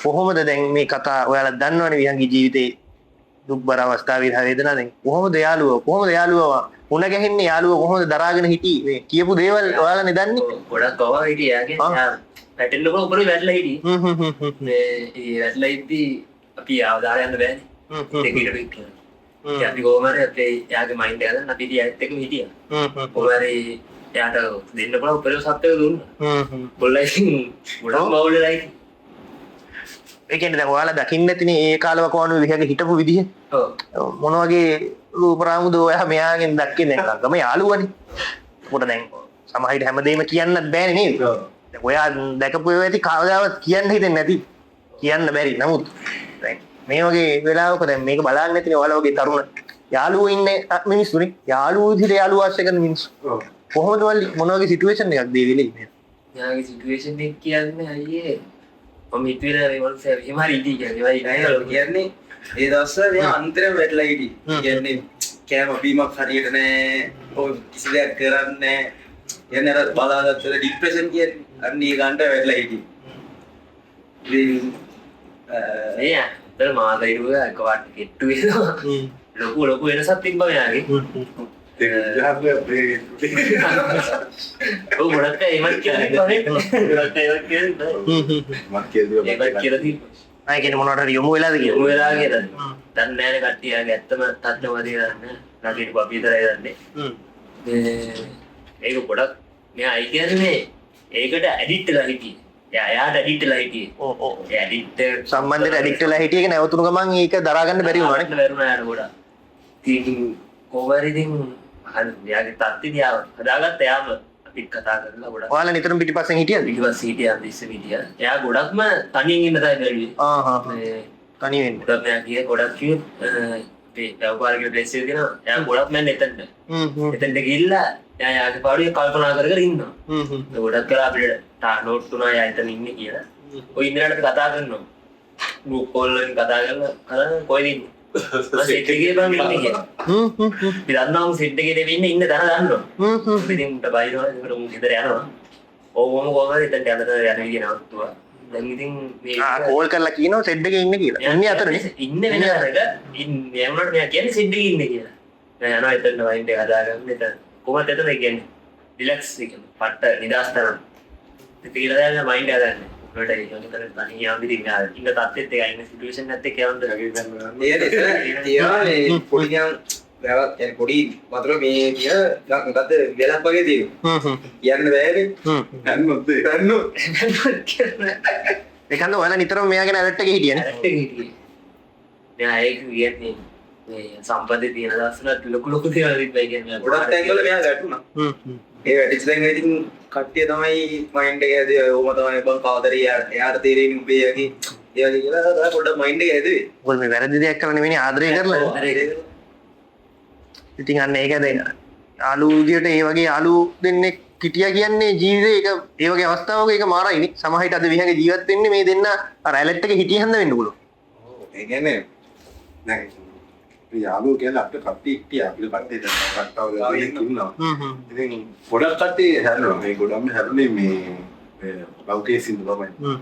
Speaker 2: කොහොමද දැන් මේ කතා ඔයාලා දන්නවනේ විහංගේ ජීවිතේ දුක්බර අවස්ථා විරහ වේදනා දැන් කොහොමද යාළුවෝ කොහොමද යාළුවෝ මුණ ගැහෙන්නේ යාළුවෝ කොහොමද දරාගෙන හිටියේ මේ කියපු දේවල් ඔයාලානේ දන්නේ.
Speaker 3: ගොඩක් ගවා හිටියේ එයාගේ. එයා වැටෙන්නකො උඩට වැටලා හිටියේ.
Speaker 2: හ්ම් හ්ම් හ්ම් හ්ම්.
Speaker 3: මේ ඒ වැටලා ඉද්දි අපි ආව දාලා යන්න බෑනේ.
Speaker 2: හ්ම් හ්ම්.
Speaker 3: ඒක ඊට පිට. ඉතින් අපි කොහොම හරි අපේ එයාගේ මයින්ඩ් එක හදන්න අපි ඉතින් එයාත් එක්කම හිටියා.
Speaker 2: හ්ම් හ්ම්.
Speaker 3: කොහොම හරි එයාට දෙන්න පුළුවන් උපරිම සත්‍යය දුන්නා.
Speaker 2: හ්ම් හ්ම්.
Speaker 3: බොල්ලා ඉතින් ගොඩක් මවුල් වෙලා හිටියේ.
Speaker 2: ඒ කියන්නේ දැන් ඔයාලා දකින්න ඇතිනේ ඒ කාලවකවානුවේ විහඟ හිටපු විදිහ.
Speaker 3: ඔව්.
Speaker 2: මොන වගේ රූප රාමුද ඔයා මෙයාගෙන් දැක්කේ දැන් ළඟම යාළුවනේ. උඹට දැන් සමහර විට හැමදේම කියන්නත් බෑනේ නේද?
Speaker 1: ඔව්.
Speaker 2: දැන් ඔයා දැකපු ඒවා ඇති කවදාවත් කියන්න හිතෙන්නේ නැති. කියන්න බැරි. නමුත් දැන් මේ වගේ වෙලාවක දැන් මේක බලන්න නැතිනේ ඔයාලා වගේ තරුණ යාළුවෝ ඉන්නේ මිනිස්සුනේ. යාළුවෝ විදිහට යාළුවෝ ආශ්‍රය කරන මිනිස්සු.
Speaker 1: ඔව්.
Speaker 2: කොහොමද වල්ලි මොන වගේ සිටුේෂන් එකක්ද ඒ වෙලේ මේ?
Speaker 3: එයාගේ සිටුේෂන් එක කියන්නේ අයියේ මම හිතුවේ නෑ මේ මනුස්සයා එහෙම හරි ඉදී කියලා. ඒවයි
Speaker 4: නෑ ඔය කියන්නේ ඒ දවස්වල මෙයා අන්තිරම වැටලා හිටියේ. කියන්නේ කෑම බීමක් හරියට නෑ. ඔය කිසි දෙයක් කරන්නේ නෑ. කියන්නේ අර බලාගත්තට ડિප්‍රෙෂන් කියන්නේ අන්න ඒ ගන්නට වැටලා හිටියේ. ඉතින්
Speaker 3: මේ අතර මාත හිටුවා එකපාරට කෙට්ටු වෙනවා. ලොකු ලොකු වෙනසක් තිබ්බා මෙයාගේ.
Speaker 1: ඒක විහාරේ අපේ
Speaker 3: ඔව් ගොඩක් අය එහෙමත් කියලා තිබ්බා නේ. ගොඩක් අය එහෙමත් කියලා තිබ්බා.
Speaker 1: මත් කියලා
Speaker 3: ඒකත් කියලා තිබ්බා.
Speaker 2: ආ ඒ කියන්නේ මොනවට හරි යොමු වෙලාද කියලා?
Speaker 3: යොමු වෙලා කියලා. දන්නේ නෑනේ කට්ටිය යාගේ ඇත්තම තත්ත්වම කියලා දන්නේ. ළඟ හිටපු අපි විතරයි දන්නේ. මේ ඒක ගොඩක් මෙයා ඒ කියන්නේ මේ ඒකට ඇඩික්ට් වෙලා හිටියේ. එයා එයාට ඇඩික්ට් වෙලා හිටියේ.
Speaker 2: ඔව් ඔව්.
Speaker 3: ඒ ඇඩික්ට්
Speaker 2: සම්බන්ධයට ඇඩික්ට් වෙලා හිටිය එක නැවතුණු ගමන් ඒක දරා ගන්න බැරි වුණා නේ.
Speaker 3: බැරි වුණා යාට ගොඩක්. ඉතින් කොහොම හරි ඉතින් හරි එයාගේ තත්ත්වය දිහා හදාගත්ත එයාම අපිත් කතා කරලා ගොඩක්.
Speaker 2: ඔයාලා නිතරම පිටිපස්සෙන් හිටියද?
Speaker 3: පිටිපස්සේ හිටියා ඉස්සෙ හිටියා. එයා ගොඩක්ම තනියෙන් ඉන්න තමයි බැලුවේ.
Speaker 2: ආ හා.
Speaker 3: මේ
Speaker 2: තනි වෙන්න.
Speaker 3: ගොඩක් මෙයා කියේ ගොඩක් කිව්වොත් අපේ වැව්පාර කියලා ප්ලේස් එක තියෙනවා. එයා ගොඩක් මම එතනට.
Speaker 2: හ්ම් හ්ම්.
Speaker 3: එතනට ගිහිල්ලා එයා යාගේ පාඩුවේ කල්පනා කර කර ඉන්නවා.
Speaker 2: හ්ම් හ්ම්.
Speaker 3: ගොඩක් වෙලා අපිට නෝට් තුනයි එයා එතන ඉන්නේ කියලා. ඔය ඉඳලාට අපි කතා කරනවා. ගෲප් කෝල් වලින් කතා කරලා කරා කොහෙද ඉන්නේ? මම සෙට් එකේ බං ඉන්නේ කියලා.
Speaker 2: හ්ම් හ්ම් හ්ම්.
Speaker 3: අපි දන්නවා උන් සෙට් එකේ නෙවෙයි ඉන්නේ ඉන්න තැන දන්නවා.
Speaker 2: හ්ම් හ්ම්.
Speaker 3: ඉතින් උන්ට බයිනවා ඒකට උන් ගෙදර යනවා. ඔව් ඔව් කොහොම හරි එතනට යන තැන යන විදිය නවත්තුවා. දැන් ඉතින් මේ
Speaker 2: ආ කෝල් කරලා කියනවා සෙට් එකේ ඉන්නේ කියලා. ඉන්නේ අතරනේ.
Speaker 3: ඉන්නේ වෙන තැනක ඉන්නේ වුණාට මෙයා කියන්නේ සෙට් එකේ ඉන්නේ කියලා. දැන් යනවා එතන මයින්ඩ් එක හදාගන්න එතන. කොහොමද එතන කියන්නේ රිලැක්ස් එක පට්ට නිදාස් තරම්. ඉතින් කියලා දැන් මයින්ඩ් එක හදන්නේ. උඩට ඒ වගේ තැන තනියම ඉතින් මෙයා ඉන්න තත්ත්වෙත් එක ඉන්න සිටුේෂන් එකත් එක්ක යවන්න.
Speaker 4: ඒ එතන තියෙනවා මේ පොඩි නිකන් වැවක් කියන්නේ පොඩි වතුර මේ කියන මොකද්ද වෙලක් වගේ තියෙනවා.
Speaker 2: හ්ම් හ්ම්.
Speaker 4: කියන්න බෑනේ.
Speaker 2: හ්ම්.
Speaker 1: දන්නොත් ඒ.
Speaker 4: දන්නෝ.
Speaker 2: ඒ කියන්නේ ඔයාලා නිතරම මෙයා ගැන ඇලර්ට් එකේ හිටියනේ.
Speaker 3: ඇලර්ට් එකේ හිටියේ. මෙයා ඒක කියන්නේ මේ සම්පතේ තියෙන දවස්වල ලොකු ලොකු දේවල් තිබ්බා. ඒ කියන්නේ
Speaker 4: ගොඩක් තැන්වල මෙයා වැටුණා.
Speaker 2: හ්ම් හ්ම්.
Speaker 4: ඒ වැටිච්ච තැන් ඉතින් කට්ටිය තමයි මයින්ඩ් එක හැදුවේ. ඕම තමයි බං කවදාද එයාට තේරෙන්නේ උඹේ යකි ඒ වගේ කියලා තමයි පොඩ්ඩක් මයින්ඩ් එක හැදුවේ.
Speaker 2: මොකද මේ වැරදි දෙයක් කරලා නෙවෙයිනේ ආදරය කරලා. ඉතින් අන්න ඒක දැන් යාළුවෝ විදියට ඒ වගේ යාළුවෝ දෙන්නෙක් හිටියා කියන්නේ ජීවිතේ ඒක ඒ වගේ අවස්ථාවක ඒක මාරයිනේ. සමහර විට අද විහඟ ජීවත් වෙන්නේ මේ දෙන්න අර ඇලර්ට් එකේ හිටිය හන්ද වෙන්න පුළුවන්.
Speaker 1: ඔව් ඒ කියන්නේ දැන් අපි යාළුවෝ කියන්නේ අපිට කට්ටිය හිටියා. අපිට කට්ටිය දැන් කට්ටව දෙන්නෙක් ඉන්නවා.
Speaker 2: හ්ම් හ්ම්.
Speaker 1: ඉතින් ගොඩක් කට්ටිය හැරුණා. මේ ගොඩක්ම හැරුණේ මේ ලව් කේස් ඉඳ තමයි.
Speaker 2: හ්ම්.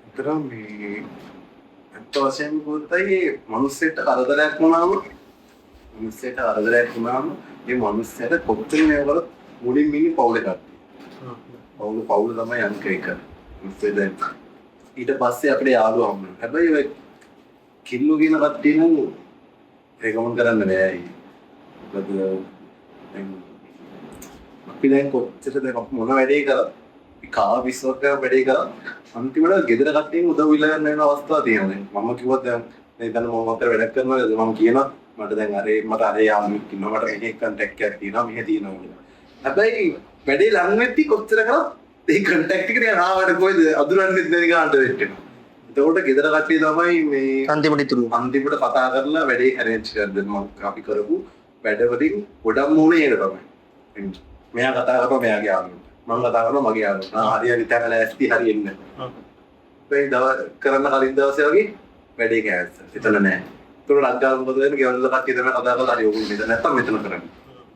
Speaker 1: අතරම මේ ඇත්ත වශයෙන්ම කිව්වොත් ඒ මිනිස්සෙක්ට කරදරයක් වුණාම ඒ මිනිස්සයාට කොච්චර මේව කරත් මුලින්ම ඉන්නේ පවුලේ කට්ටිය. පවුල තමයි අංක එක. මිනිස්සු දැන් ඊට පස්සේ අපිට යාළුවෝ හම්බ වෙනවා. හැබැයි ඔය කිල්ලු කියන කට්ටිය නම් රෙකමන්ඩ් කරන්න බෑ අයියේ. මොකද දැන් අපි දැන් කොච්චර දැන් අපි මොන වැඩේ කරත් අපි කා විශ්වාස කරන වැඩේ කරත් අන්තිමට ගෙදර කට්ටියන් උදව් ඉල්ල ගන්න වෙන අවස්ථා තියෙනවා. දැන් මම කිව්වත් දැන් දැන් මම අතර වැඩක් කරනවා මම කියනවා මට දැන් අර මට අර යාළුවෙක් ඉන්නවා, මට මෙහෙ කන්ටැක්ට් එකක් තියෙනවා, මෙහෙ තියෙනවා කියලා. හැබැයි වැඩේ ලං වෙද්දි කොච්චර කරත් ඒ කන්ටැක්ට් එක නිකන් ආවට කොහෙද අඳුරන්නෙත් නැති ගානට වෙට්ටෙනවා. එතකොට ගෙදර කට්ටිය තමයි මේ
Speaker 2: අන්තිමට ඉතුරු
Speaker 1: අන්තිමට කතා කරලා වැඩේ ඇරේන්ජ් කරලා දෙන්න. මම අපි කරපු වැඩ වලින් ගොඩක්ම උනේ ඒක තමයි. මෙයා කතා කරනවා මෙයාගේ යාළුවන්ට. මං කතා කරනවා මගේ යාළුවන්ට. ආ හරි හරි තැන ලෑස්ති හරි එන්න. මේ දවස් කරන්න කලින් දවසේ වගේ වැඩේ කෑන්සල්. එතන නෑ. ඒතකොට ලංකාව මොකද වෙන්නේ? ගෙවල් වල කට්ටිය තමයි කතා කරලා හරි ඕගොල්ලෝ මෙතන නැත්තම් මෙතන කරන්න.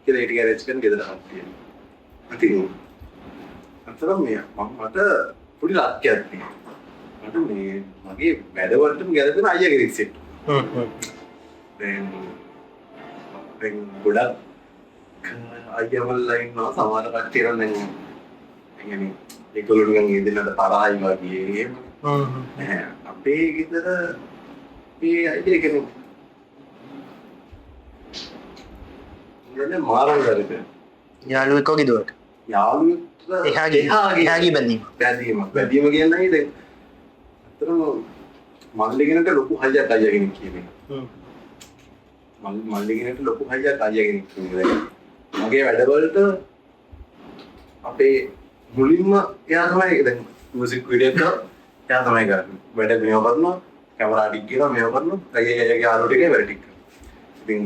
Speaker 1: කියලා ඒ ටික ඇරේන්ජ් කරන ගෙදර කට්ටිය. ඉතින් අතන මේ මම මට පොඩි ලක්කයක් තියෙනවා. මට මේ මගේ වැඩවලටම ගැලපෙන අයියා කෙනෙක් සෙට්. දැන් දැන් ගොඩක් අයියාවල්ලා ඉන්නවා සමහර කට්ටිය නම් දැන් ඒ කියන්නේ ඒගොල්ලෝ නිකන් ඒ දෙන්නට තරහයි වගේ එහෙම නෑ. අපේ ගෙදර මේ අයියා කෙනෙක් ඉන්නේ මාරම වැඩට.
Speaker 2: යාළුවෙක් වගේ දුවට.
Speaker 1: යාළුවෙක්
Speaker 2: එහාගේ බැඳීම.
Speaker 1: බැඳීම කියන්නේ දැන් අතරම මල්ලි කෙනෙක්ට ලොකු හයියක් අයියා කෙනෙක් කියන එක. මල්ලි කෙනෙක්ට ලොකු හයියක් අයියා කෙනෙක් කියන එක. මගේ වැඩවලට අපේ මුලින්ම එයා තමයි දැන් මියුසික් වීඩියෝ එක එයා තමයි කරන්නේ. වැඩ මේව කරනවා, කැමරා ටික කියනවා මේව කරනවා, අයියා යාළුවෝ ටිකේ වැඩ ටික කරනවා. ඉතින්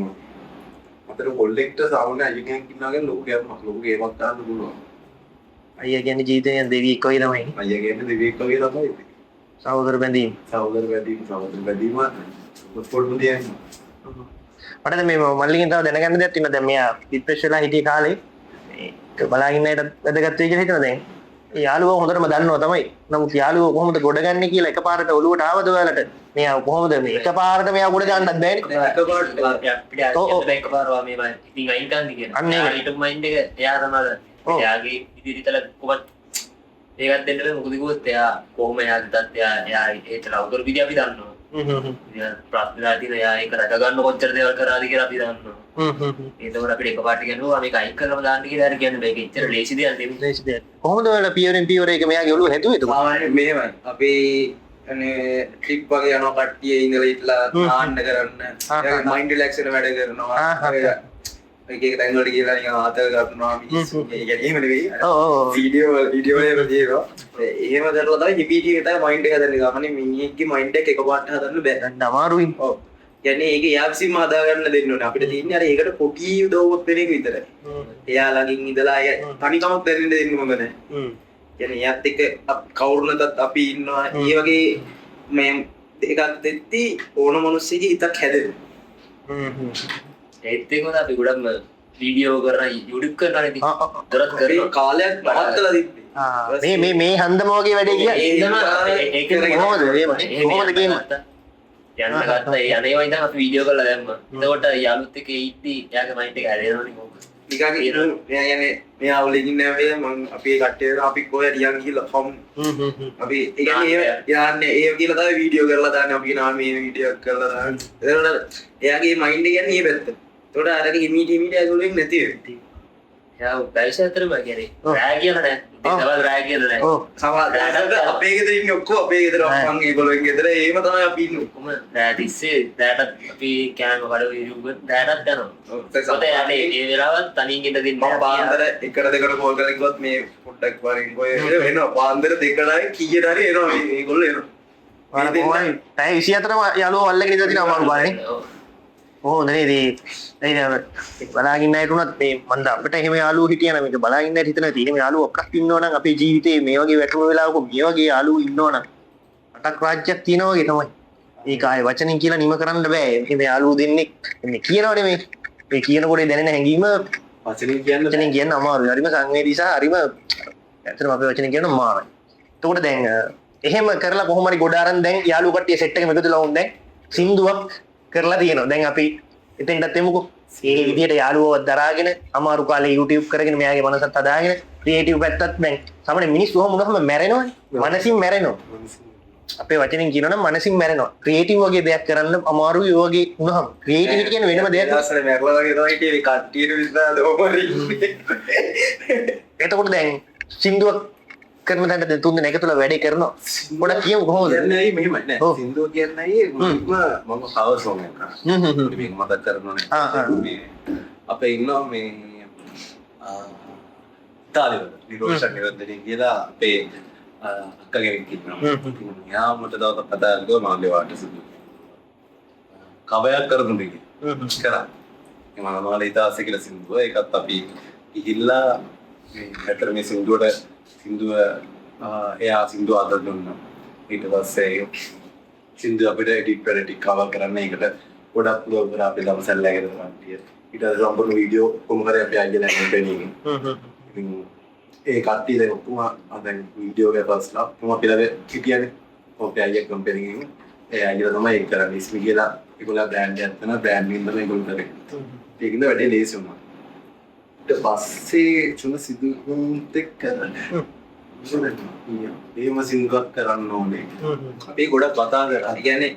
Speaker 1: අතර කොල්ලෙක්ට සාමාන්‍ය අයියා කෙනෙක් ඉන්නවා කියන්නේ ලොකු ගේමක්, ලොකු ගේමක් ගන්න පුළුවන්.
Speaker 2: අයියා කියන්නේ ජීවිතේ දෙවියෙක් වගේ තමයි.
Speaker 1: අයියා කියන්නේ දෙවියෙක් වගේ තමයි ඉතින්.
Speaker 2: සහෝදර බැඳීම.
Speaker 1: සහෝදර බැඳීම පොඩ්ඩක් තියන්න.
Speaker 2: මට දැන් මේ මල්ලිගෙන් තව දැනගන්න දෙයක් තියෙනවා. දැන් මෙයා ડિප්‍රෙෂන් වෙලා හිටිය කාලේ මේක බලාගෙන ඉන්න අයට වැදගත් වෙයි කියලා හිතනවා දැන්. ඒ යාළුවෝ හොඳටම දන්නවා තමයි. නමුත් යාළුවෝ කොහොමද ගොඩගන්නේ කියලා එකපාරට ඔළුවට ආවද ඔයාලට? මෙයා කොහොමද මේ එකපාරට මෙයා ගොඩ ගන්නත් බෑනේ.
Speaker 3: එකපාරට අපිට එකපාරව මේ මම ඉතින් අයින් කරන්න කියලා.
Speaker 2: අන්න ඒක.
Speaker 3: ඊට මයින්ඩ් එක එයා තමයි දන්නේ. එයාගේ ඉදිරිතල කොහොමද ඒකත් දෙන්න බෑ. මොකද කිව්වොත් එයා කොහොම එයාගේ තත්ත්වය එයා ඒත් ලව් කරපු විදිය අපි දන්නවා. ඉතින් ප්‍රශ්නලා තියෙන එයා ඒක රැක ගන්න කොච්චර දේවල් කරාද කියලා අපි දන්නවා. ඒතකොට අපිට එකපාරට කියනවා මේක අයින් කරලම දාන්න කියලා හරි කියන්නේ මේක එච්චර ලේසි දෙයක් නෙමෙයි.
Speaker 2: ලේසි දෙයක්. කොහොමද ඔයාලා පියවරෙන් පියවර ඒක මෙයාගේ ඔළුව හැදුවේ එතකොට?
Speaker 4: සාමාන්‍යයෙන් මෙහෙමයි. අපි අනේ ට්‍රිප් වගේ යනවා කට්ටිය ඉඳලා හිටලා නාන්න කරන්න. එයාගේ මයින්ඩ් රිලැක්ස් වෙන වැඩ කරනවා. එක එක තැන් වලට ගිහලා නිකන් ආතල් කරනවා මිනිස්සු. ඒ කියන්නේ එහෙම නෙවෙයි.
Speaker 2: ඔව් ඔව්.
Speaker 4: වීඩියෝ වල එහෙම තියෙනවා. එහෙම කරලා තමයි හිපීටි එක තමයි මයින්ඩ් එක හදන්නේ. සාමාන්‍යයෙන් මිනිහෙක්ගේ මයින්ඩ් එක එකපාරට හදන්න බෑ.
Speaker 2: දැන් අමාරුයි.
Speaker 4: ඔව්. කියන්නේ ඒක එයා විසින්ම හදාගන්න දෙන්න ඕනේ. අපිට තියෙන්නේ අර ඒකට පොඩි උදව්වක් දෙන එක විතරයි. එයා ළඟින් ඉඳලා ඒ තනිකමක් දැනෙන්න දෙන්න හොඳ නෑ. කියන්නේ එයාත් එක්ක කවුරු නැතත් අපි ඉන්නවා. ඒ වගේ මේ එකක් දෙද්දි ඕන මිනිස්සෙගේ හිතක් හැදෙනවා.
Speaker 3: ඒත් එක්කම අපි ගොඩක්ම වීඩියෝ කරන YouTube කරනවා ඉතින්. දොරත් කරනවා.
Speaker 4: කාලයක් නවත්තලා තිබ්බේ.
Speaker 2: මේ මේ මේ හන්දම වගේ වැඩේ කියන්නේ.
Speaker 3: ඒක
Speaker 2: කොහොමද එහෙම? කොහොමද ගේම?
Speaker 3: යන්න ගත්තා. ඒ අනේවා ඉඳන් අපි වීඩියෝ කරලා දැම්මා. එතකොට යාළුවොත් එක්ක ඉද්දි එයාගේ මයින්ඩ් එක හැදෙනවනේ කොහොමද?
Speaker 4: නිකන් මෙයා කියන්නේ මෙයා අවුලෙන් ඉන්නේ නැහැ මං අපි ඒ කට්ටිය අපි කොහේ හරි යන් ගිහලා හමු. අපි ඒ කියන්නේ ඒ යන්නේ ඒ කියලා තමයි වීඩියෝ කරලා දාන්නේ. අපි කියනවා මේ වීඩියෝ එකක් කරලා දාන්න. එතකොට එයාගේ මයින්ඩ් එක කියන්නේ මේ පැත්ත. එතකොට අරක හිමීට හිමීට ඇතුළෙන් නැති වෙනවා.
Speaker 3: එයා පැවිසි අතරම කියන්නේ රෑ කියලා නෑ. ඉතින් දවල් රෑ කියලා නෑ.
Speaker 2: ඔව්.
Speaker 4: සමහර දවල්වල අපේ ගෙදර ඉන්නේ ඔක්කොම අපේ ගෙදර මං ඒගොල්ලෝ ගෙදර එහෙම තමයි අපි ඉන්නේ.
Speaker 3: ඔක්කොම රෑ තිස්සේ රෑටත් අපි කෑම කඩ විරුග රෑටත් යනවා.
Speaker 4: ඔව්.
Speaker 3: මොකද එයාට ඒ වෙලාවත් තනියෙන් ඉන්න දෙන්නේ
Speaker 4: මම
Speaker 3: නෑ.
Speaker 4: පාන්දර එකට දෙකට කෝල් කරලා කිව්වත් මේ පොඩ්ඩක් වරින් කොහේ එනවා. පාන්දර දෙකට හරි කීයට හරි එනවා මේ මේගොල්ලෝ එනවා.
Speaker 2: ඔයාලා කොහොමද පැය 24ම යාළුවෝ අල්ලගෙන ඉඳලා තියෙන අමාරු බාරනේ.
Speaker 3: ඔව්.
Speaker 2: කොහොමද නේද? ඒ බලාගෙන ඉන්න අයට උනත් මේ මන්ද අපිට එහෙම යාළුවෝ හිටියා නම් මේක බලාගෙන ඉන්න අයට හිතනවා ඉතින් එහෙම යාළුවෝ අපිට ඉන්නවා නම් අපේ ජීවිතේ මේ වගේ වැටුණු වෙලාවක මේ වගේ යාළුවෝ ඉන්නවා නම් රටක් රාජ්‍යයක් තියෙනවා වගේ තමයි. ඒක ආයේ වචනින් කියලා නිම කරන්න බෑ. එහෙම යාළුවෝ දෙන්නෙක් මේ කියනවනේ මේ මේ කියනකොට දැනෙන හැඟීම
Speaker 1: වචනින් කියන්න
Speaker 2: වචනින් කියන්න අමාරුයි. හරිම සංවේදී සහ හරිම ඇත්තටම අපේ වචනින් කියන්න අමාරුයි. එතකොට දැන් එහෙම කරලා කොහොම හරි ගොඩ අරන් දැන් යාළුවෝ කට්ටිය සෙට් එකම එකතු වෙලා උන් දැන් සින්දුවක් කරලා තියෙනවා. දැන් අපි එතෙන්ටත් එමුකෝ. ඒ විදිහට යාළුවව දරාගෙන අමාරු කාලේ YouTube කරගෙන මෙයාගේ මනසත් හදාගෙන ක්‍රියේටිව් පැත්තත් දැන් සාමාන්‍ය මිනිස්සු ඔහොම වුණාම මැරෙනවනේ. මනසින් මැරෙනවා. අපේ වචනෙන් කියනවා නම් මනසින් මැරෙනවා. ක්‍රියේටිව් වගේ දෙයක් කරන්න අමාරුයි ඔය වගේ වුණාම. ක්‍රියේටිවිටි කියන්නේ වෙනම දෙයක්.
Speaker 4: දවස්වල මැරලා වගේ තමයි හිටියේ මේ කට්ටියට විතරද ඔහොම ඉන්නේ.
Speaker 2: එතකොට දැන් සින්දුවක් කරන තැනට දැන් තුන් දෙනා එකතු වෙලා වැඩේ කරනවා. පොඩක් කියමු කොහොමද?
Speaker 1: කියන්නේ ඇයි මෙහෙමයි නෑ. සින්දුව කියන්නේ ඇයි මම කවර් සෝං එකක් කරා. මේක මතක් කරන්න ඕනේ. මේ අපේ ඉන්නවා මේ ඉතාලිවල නිරෝෂන් නිරන්තරයෙන් කියලා අපේ අක්කා කෙනෙක් ඉන්නවා. එයා මට දවසක් කතා කරලා මම වාට සින්දුව කවයක් කරමු කියලා. කරා. ඒ මනමාල ඉතාසි කියලා සින්දුව. ඒකත් අපි ගිහිල්ලා මේ ඇත්තට මේ සින්දුවට සින්දුව එයා සින්දුව අදලා දුන්නා. ඊට පස්සේ සින්දුව අපිට එඩිට් වැඩ ටික කවර් කරන්න ඒකට ගොඩක් උදව් කරා අපේ ළම සැල්ලාගෙන කට්ටිය. ඊට පස්සේ සම්පූර්ණ වීඩියෝ කොහොම හරි අපේ අයියලා කම්පැනි එකෙන්. ඉතින් ඒ කට්ටිය දැන් ඔක්කොම දැන් වීඩියෝ එක පස්ලා ඔක්කොම අපි ළඟ හිටියනේ. අපේ අයියා කම්පැනි එකෙන් ඒ අයියලා තමයි ඒක කරන්නේ. ඉස්මි කියලා ඒගොල්ලෝ බ්‍රෑන්ඩ් එකක් තියෙනවා. බ්‍රෑන්ඩ් එකෙන් තමයි ඒගොල්ලෝ කරේ. ඒකින්ද වැඩේ ලේසි වුණා. ඊට පස්සේ චුන සිදුවුම්ත් එක්ක එහෙම සින්දුවක් කරන්න ඕනේ.
Speaker 4: අපි ගොඩක් කතා කරා. ඒ කියන්නේ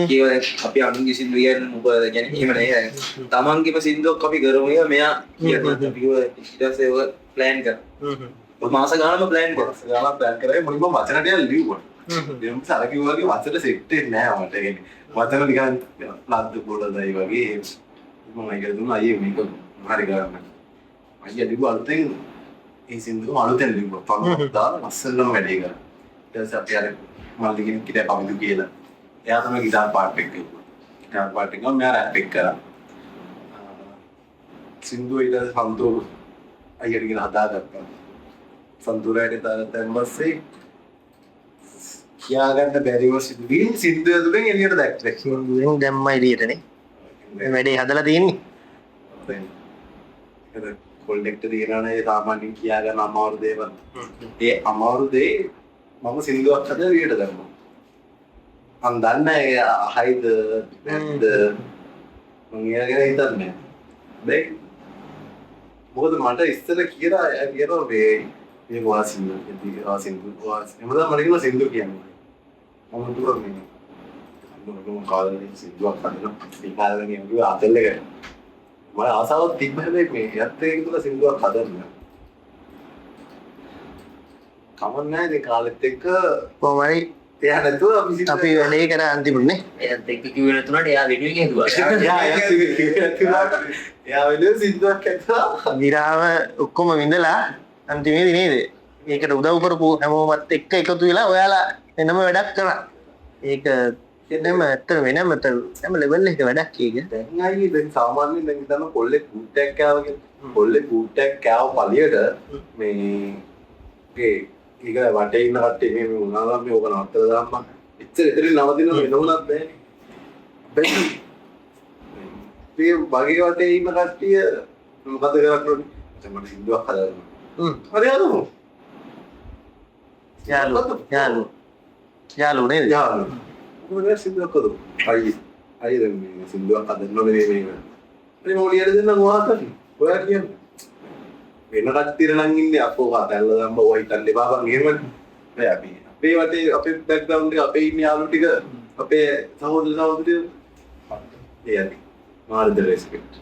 Speaker 4: කියව දැන් අපි අනුන්ගේ සින්දු කියන්නේ මොකද කියන්නේ එහෙම නෑ. තමන්ගේම සින්දුවක් අපි කරමු කියලා මෙයා කියනවා. අපි කිව්වා ඊට පස්සේ ඔය ප්ලෑන් කරා. ඔය මාස ගානම ප්ලෑන් කරා.
Speaker 1: මාස ගානක් ප්ලෑන් කරා. මුලින්ම වචන ටික ලිව්වා. දැන් සර කිව්වා වගේ වචන සෙට් වෙන්නේ නෑ මට. ඒ කියන්නේ වචන නිකන් ලද්ද පොළදයි වගේ. මම ඒක දුන්නා අයියේ මේක හරි කරන්න. අයියා ලිව්වා අලුතෙන් ඒ සින්දුවම අලුතෙන් ලිව්වා. පොළොවක් දාලා ලස්සනම වැඩේ කරා. ඊට පස්සේ අපි අර මල්ලි කෙනෙක් හිටියා කවිදු කියලා. එයා තමයි ගිටාර් පාර්ට් එක කිව්වා. ගිටාර් පාර්ට් එක ගම මෙයා රැප් එක කරා. සින්දුව ඊට පස්සේ සන්තෝෂ අයියට කියලා හදාගත්තා. සන්තෝෂ අයියට හදාගත්තාන් පස්සේ කියාගන්න බැරිව සිදුවීම් සින්දුව ඇතුලෙන් එළියට දැක්කේ.
Speaker 2: සින්දුවෙන් දැම්ම එළියටනේ. මේ වැඩේ හදලා තියෙන්නේ.
Speaker 1: දැන් ඒක කොල්ලෙක්ට තියනවා නේ සාමාන්‍යයෙන් කියා ගන්න අමාරු දේවල්. ඒ අමාරු දේ මම සින්දුවක් හදලා එළියට දැම්මා. මං දන්නේ ඒ අහයිද නැද්ද මං එයා ගැන හිතන්නේ නැහැ. දැන් මොකද මට ඉස්සර කියලා එයා කියනවා මේ මේ ඔයා සින්දු කියන්නේ ඔයා සින්දු ඔයා එහෙම තමයි මට කිව්වා සින්දු කියන්නේ. මම කිව්වා මේ අන්න කාලේ සින්දුවක් හදනවා. ඒ කාලේ මම කිව්වා ආතල් එකට. මට ආසාවක් තිබ්බ හැබැයි මේ එයත් එක්ක තුල සින්දුවක් හදන්න. කමක් නැහැ ඉතින් කාලෙත් එක්ක
Speaker 2: කොහොම හරි
Speaker 1: එයා නැතුව අපි සින්දු
Speaker 2: අපි වැඩේ කරා අන්තිමට නේ.
Speaker 3: එයාත් එක්ක කිව්වේ නැතුණාට එයා වෙනුවෙන් හදුවා.
Speaker 1: එයා වෙනුවෙන් සින්දුවක් ඇතුවා.
Speaker 2: විරාම ඔක්කොම විඳලා අන්තිමේදී නේද? ඒකට උදව් කරපු හැමෝමත් එක්ක එකතු වෙලා ඔයාලා වෙනම වැඩක් කරා. ඒක වෙනම ඇත්තට වෙනම හැම ලෙවල් එකක වැඩක් ඒක.
Speaker 1: දැන් අයියේ දැන් සාමාන්‍යයෙන් දැන් හිතන්න කොල්ලෙක් බූට් එකක් කෑවා කියලා. කොල්ලෙක් බූට් එකක් කෑව පළියට මේ ඒක වටේ ඉන්න කට්ටිය මේ වුණා නම් මේ ඕක නවත්තලා දාම්මා. එච්චර එතනින් නවතින වෙන වුණත් බෑනේ. හැබැයි මේ වගේ වටේ ඉන්න කට්ටිය මොකද කරන්න ඕනේ? දැන් මට සින්දුවක් හදන්න. හරි හදමු.
Speaker 2: යාළුවෝ යාළුවෝ යාළුවෝ නේද?
Speaker 1: යාළුවෝ. මොකද සින්දුවක් හදමු. අයියේ අයියේ දැන් මේ සින්දුවක් හදන්න ඕනේ මේ මේක. හරි මම ඔලියට දෙන්නම් ඔයා හදන්න. ඔයා කියන්න. වෙන කට්ටිය නම් ඉන්නේ අපෝ කතල්ලා දැම්ම ඔය හිතන්න එපා බං එහෙමනේ. නෑ අපි අපේ වටේ අපේ බෑග්ග්‍රවුන්ඩ් එක අපේ ඉන්න යාළුවෝ ටික අපේ සහෝදර සහෝදරියෝ ඒ ඇති. මාරද රෙස්පෙක්ට්.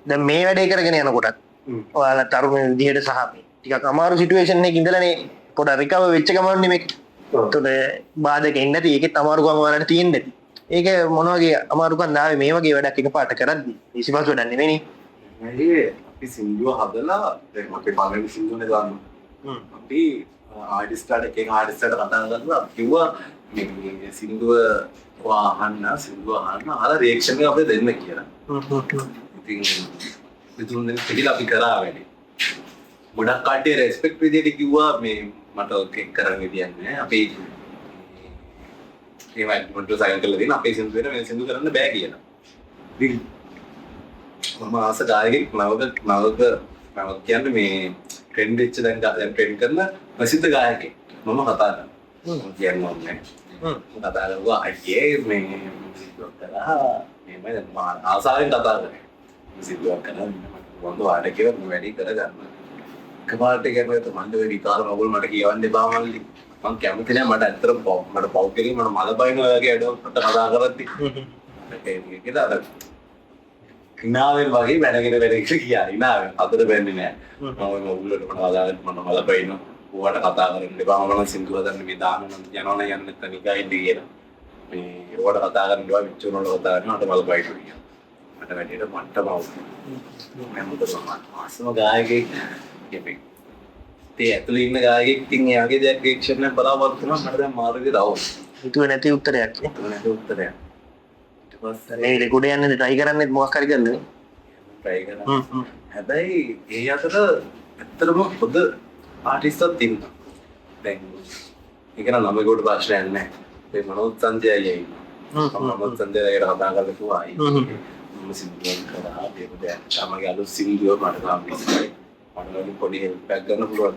Speaker 2: දැන් මේ වැඩේ කරගෙන යනකොටත් ඔයාලා තරුණ විදිහට සහ මේ ටිකක් අමාරු සිටුේෂන් එකක ඉඳලානේ පොඩ රිකවර් වෙච්ච ගමන් නේ මේක. එතකොට බාධක එන්නේ නැති ඒකෙත් අමාරුකම් ඔයාලට තියෙන්නේ නැති. ඒක මොන වගේ අමාරුකම් ආවේ මේ වගේ වැඩක් එකපාරට කරද්දි? ඊසි පහසු වැඩක් නෙමෙයිනේ.
Speaker 1: ඒ අපි සින්දුව හදලා දැන් අපේ පළවෙනි සින්දුවනේ දාන්න. අපි ආටිස්ට්ලාට එක එක ආටිස්ට්ලාට කතා කරලා අපි කිව්වා මේ සින්දුව ඔයා අහන්න සින්දුව අහන්න අහලා රියැක්ෂන් එක අපිට දෙන්න කියලා. ඉතින් මෙතුන් දෙනෙක් කියලා අපි කරා වැඩේ. ගොඩක් කට්ටිය රෙස්පෙක්ට් විදියට කිව්වා මේ මට ඔක එක් කරන්න විදියක් නෑ. අපි ඒවා ඇග්‍රීමන්ට් වල සයින් කරලා දෙන්න අපේ සින්දු වෙන වෙන සින්දු කරන්න බෑ කියලා. ඉතින් මම ආස ගායකෙක් නවක නවක නවක කියන්නේ මේ ට්‍රෙන්ඩ් වෙච්ච දැන් දැන් ට්‍රෙන්ඩ් කරන ප්‍රසිද්ධ ගායකෙක්. මම කතා කරනවා. මම කියන්න ඕනේ නෑ. මම කතා කරුවා අයියේ මේ සින්දුවක් කරා මේමයි දැන් මම ආසාවෙන් කතා කරේ. සින්දුවක් කරා මට මොකද වාට කියලා මම වැඩි කරගන්න. එකපාරට කියන්නේ මන්ද වෙ විකාර මගුල් මට කියවන්න එපා මල්ලි. මං කැමති නෑ මට ඇත්තටම මට පව් කෙලින් මට මල බයින ඔය වගේ වැඩ මට කතා කරද්දි. ඒක කියලා අර ඉනාවෙන් වගේ වැඩගෙන වැඩ කියලා කියා. ඉනාවෙන් අතට බැන්නේ නෑ. මම ඔය මගුලට මට හදාගන්න මට මල බයිනවා. ඕවට කතා කරන්න එපා. මම නම් සින්දු හදන්න මේ දාන නම් යනවා නම් යන්න නැත්තම් නිකන් ඉන්න කියලා. මේ ඕවට කතා කරන්න එපා, මෙච්චර වල කතා කරනවා මට බලපයිටු කියලා. මට වැඩේට මට්ටම අවුල්. මම මොකද මම ආසම ගායකයෙක් කියන්නේ ඒ ඇතුලේ ඉන්න ගායකයෙක් ඉතින් එයාගේ දෙයක් රියැක්ෂන් එක බලාපොරොත්තු වෙනවා. මට දැන් මාරු විදිහට අවුල්.
Speaker 2: හිතුවේ නැති උත්තරයක්.
Speaker 1: හිතුවේ නැති උත්තරයක්. ඊට පස්සේ
Speaker 2: මේ රෙකෝඩ් යන්නේ ට්‍රයි කරන්නේ මොකක් හරි කරන්නේ නේ.
Speaker 1: ට්‍රයි කරා. හැබැයි ඒ අතර ඇත්තටම හොඳ ආටිස්ට්ත් ඉන්නවා. දැන් ඒක නම් ළමයෙකුට ප්‍රශ්නයක් නෑ. මේ මනෝජ් සංජය අයියා ඉන්නවා. මම මනෝජ් සංජය අයියට කතා කරලා කිව්වා අයියේ මම සින්දුවක් කරා. ඒක දැන් තමගේ අලුත් සින්දුව මට තාම ඉස්සරයි. මට වගේ පොඩි හෙල්ප් එකක් ගන්න පුළුවන්.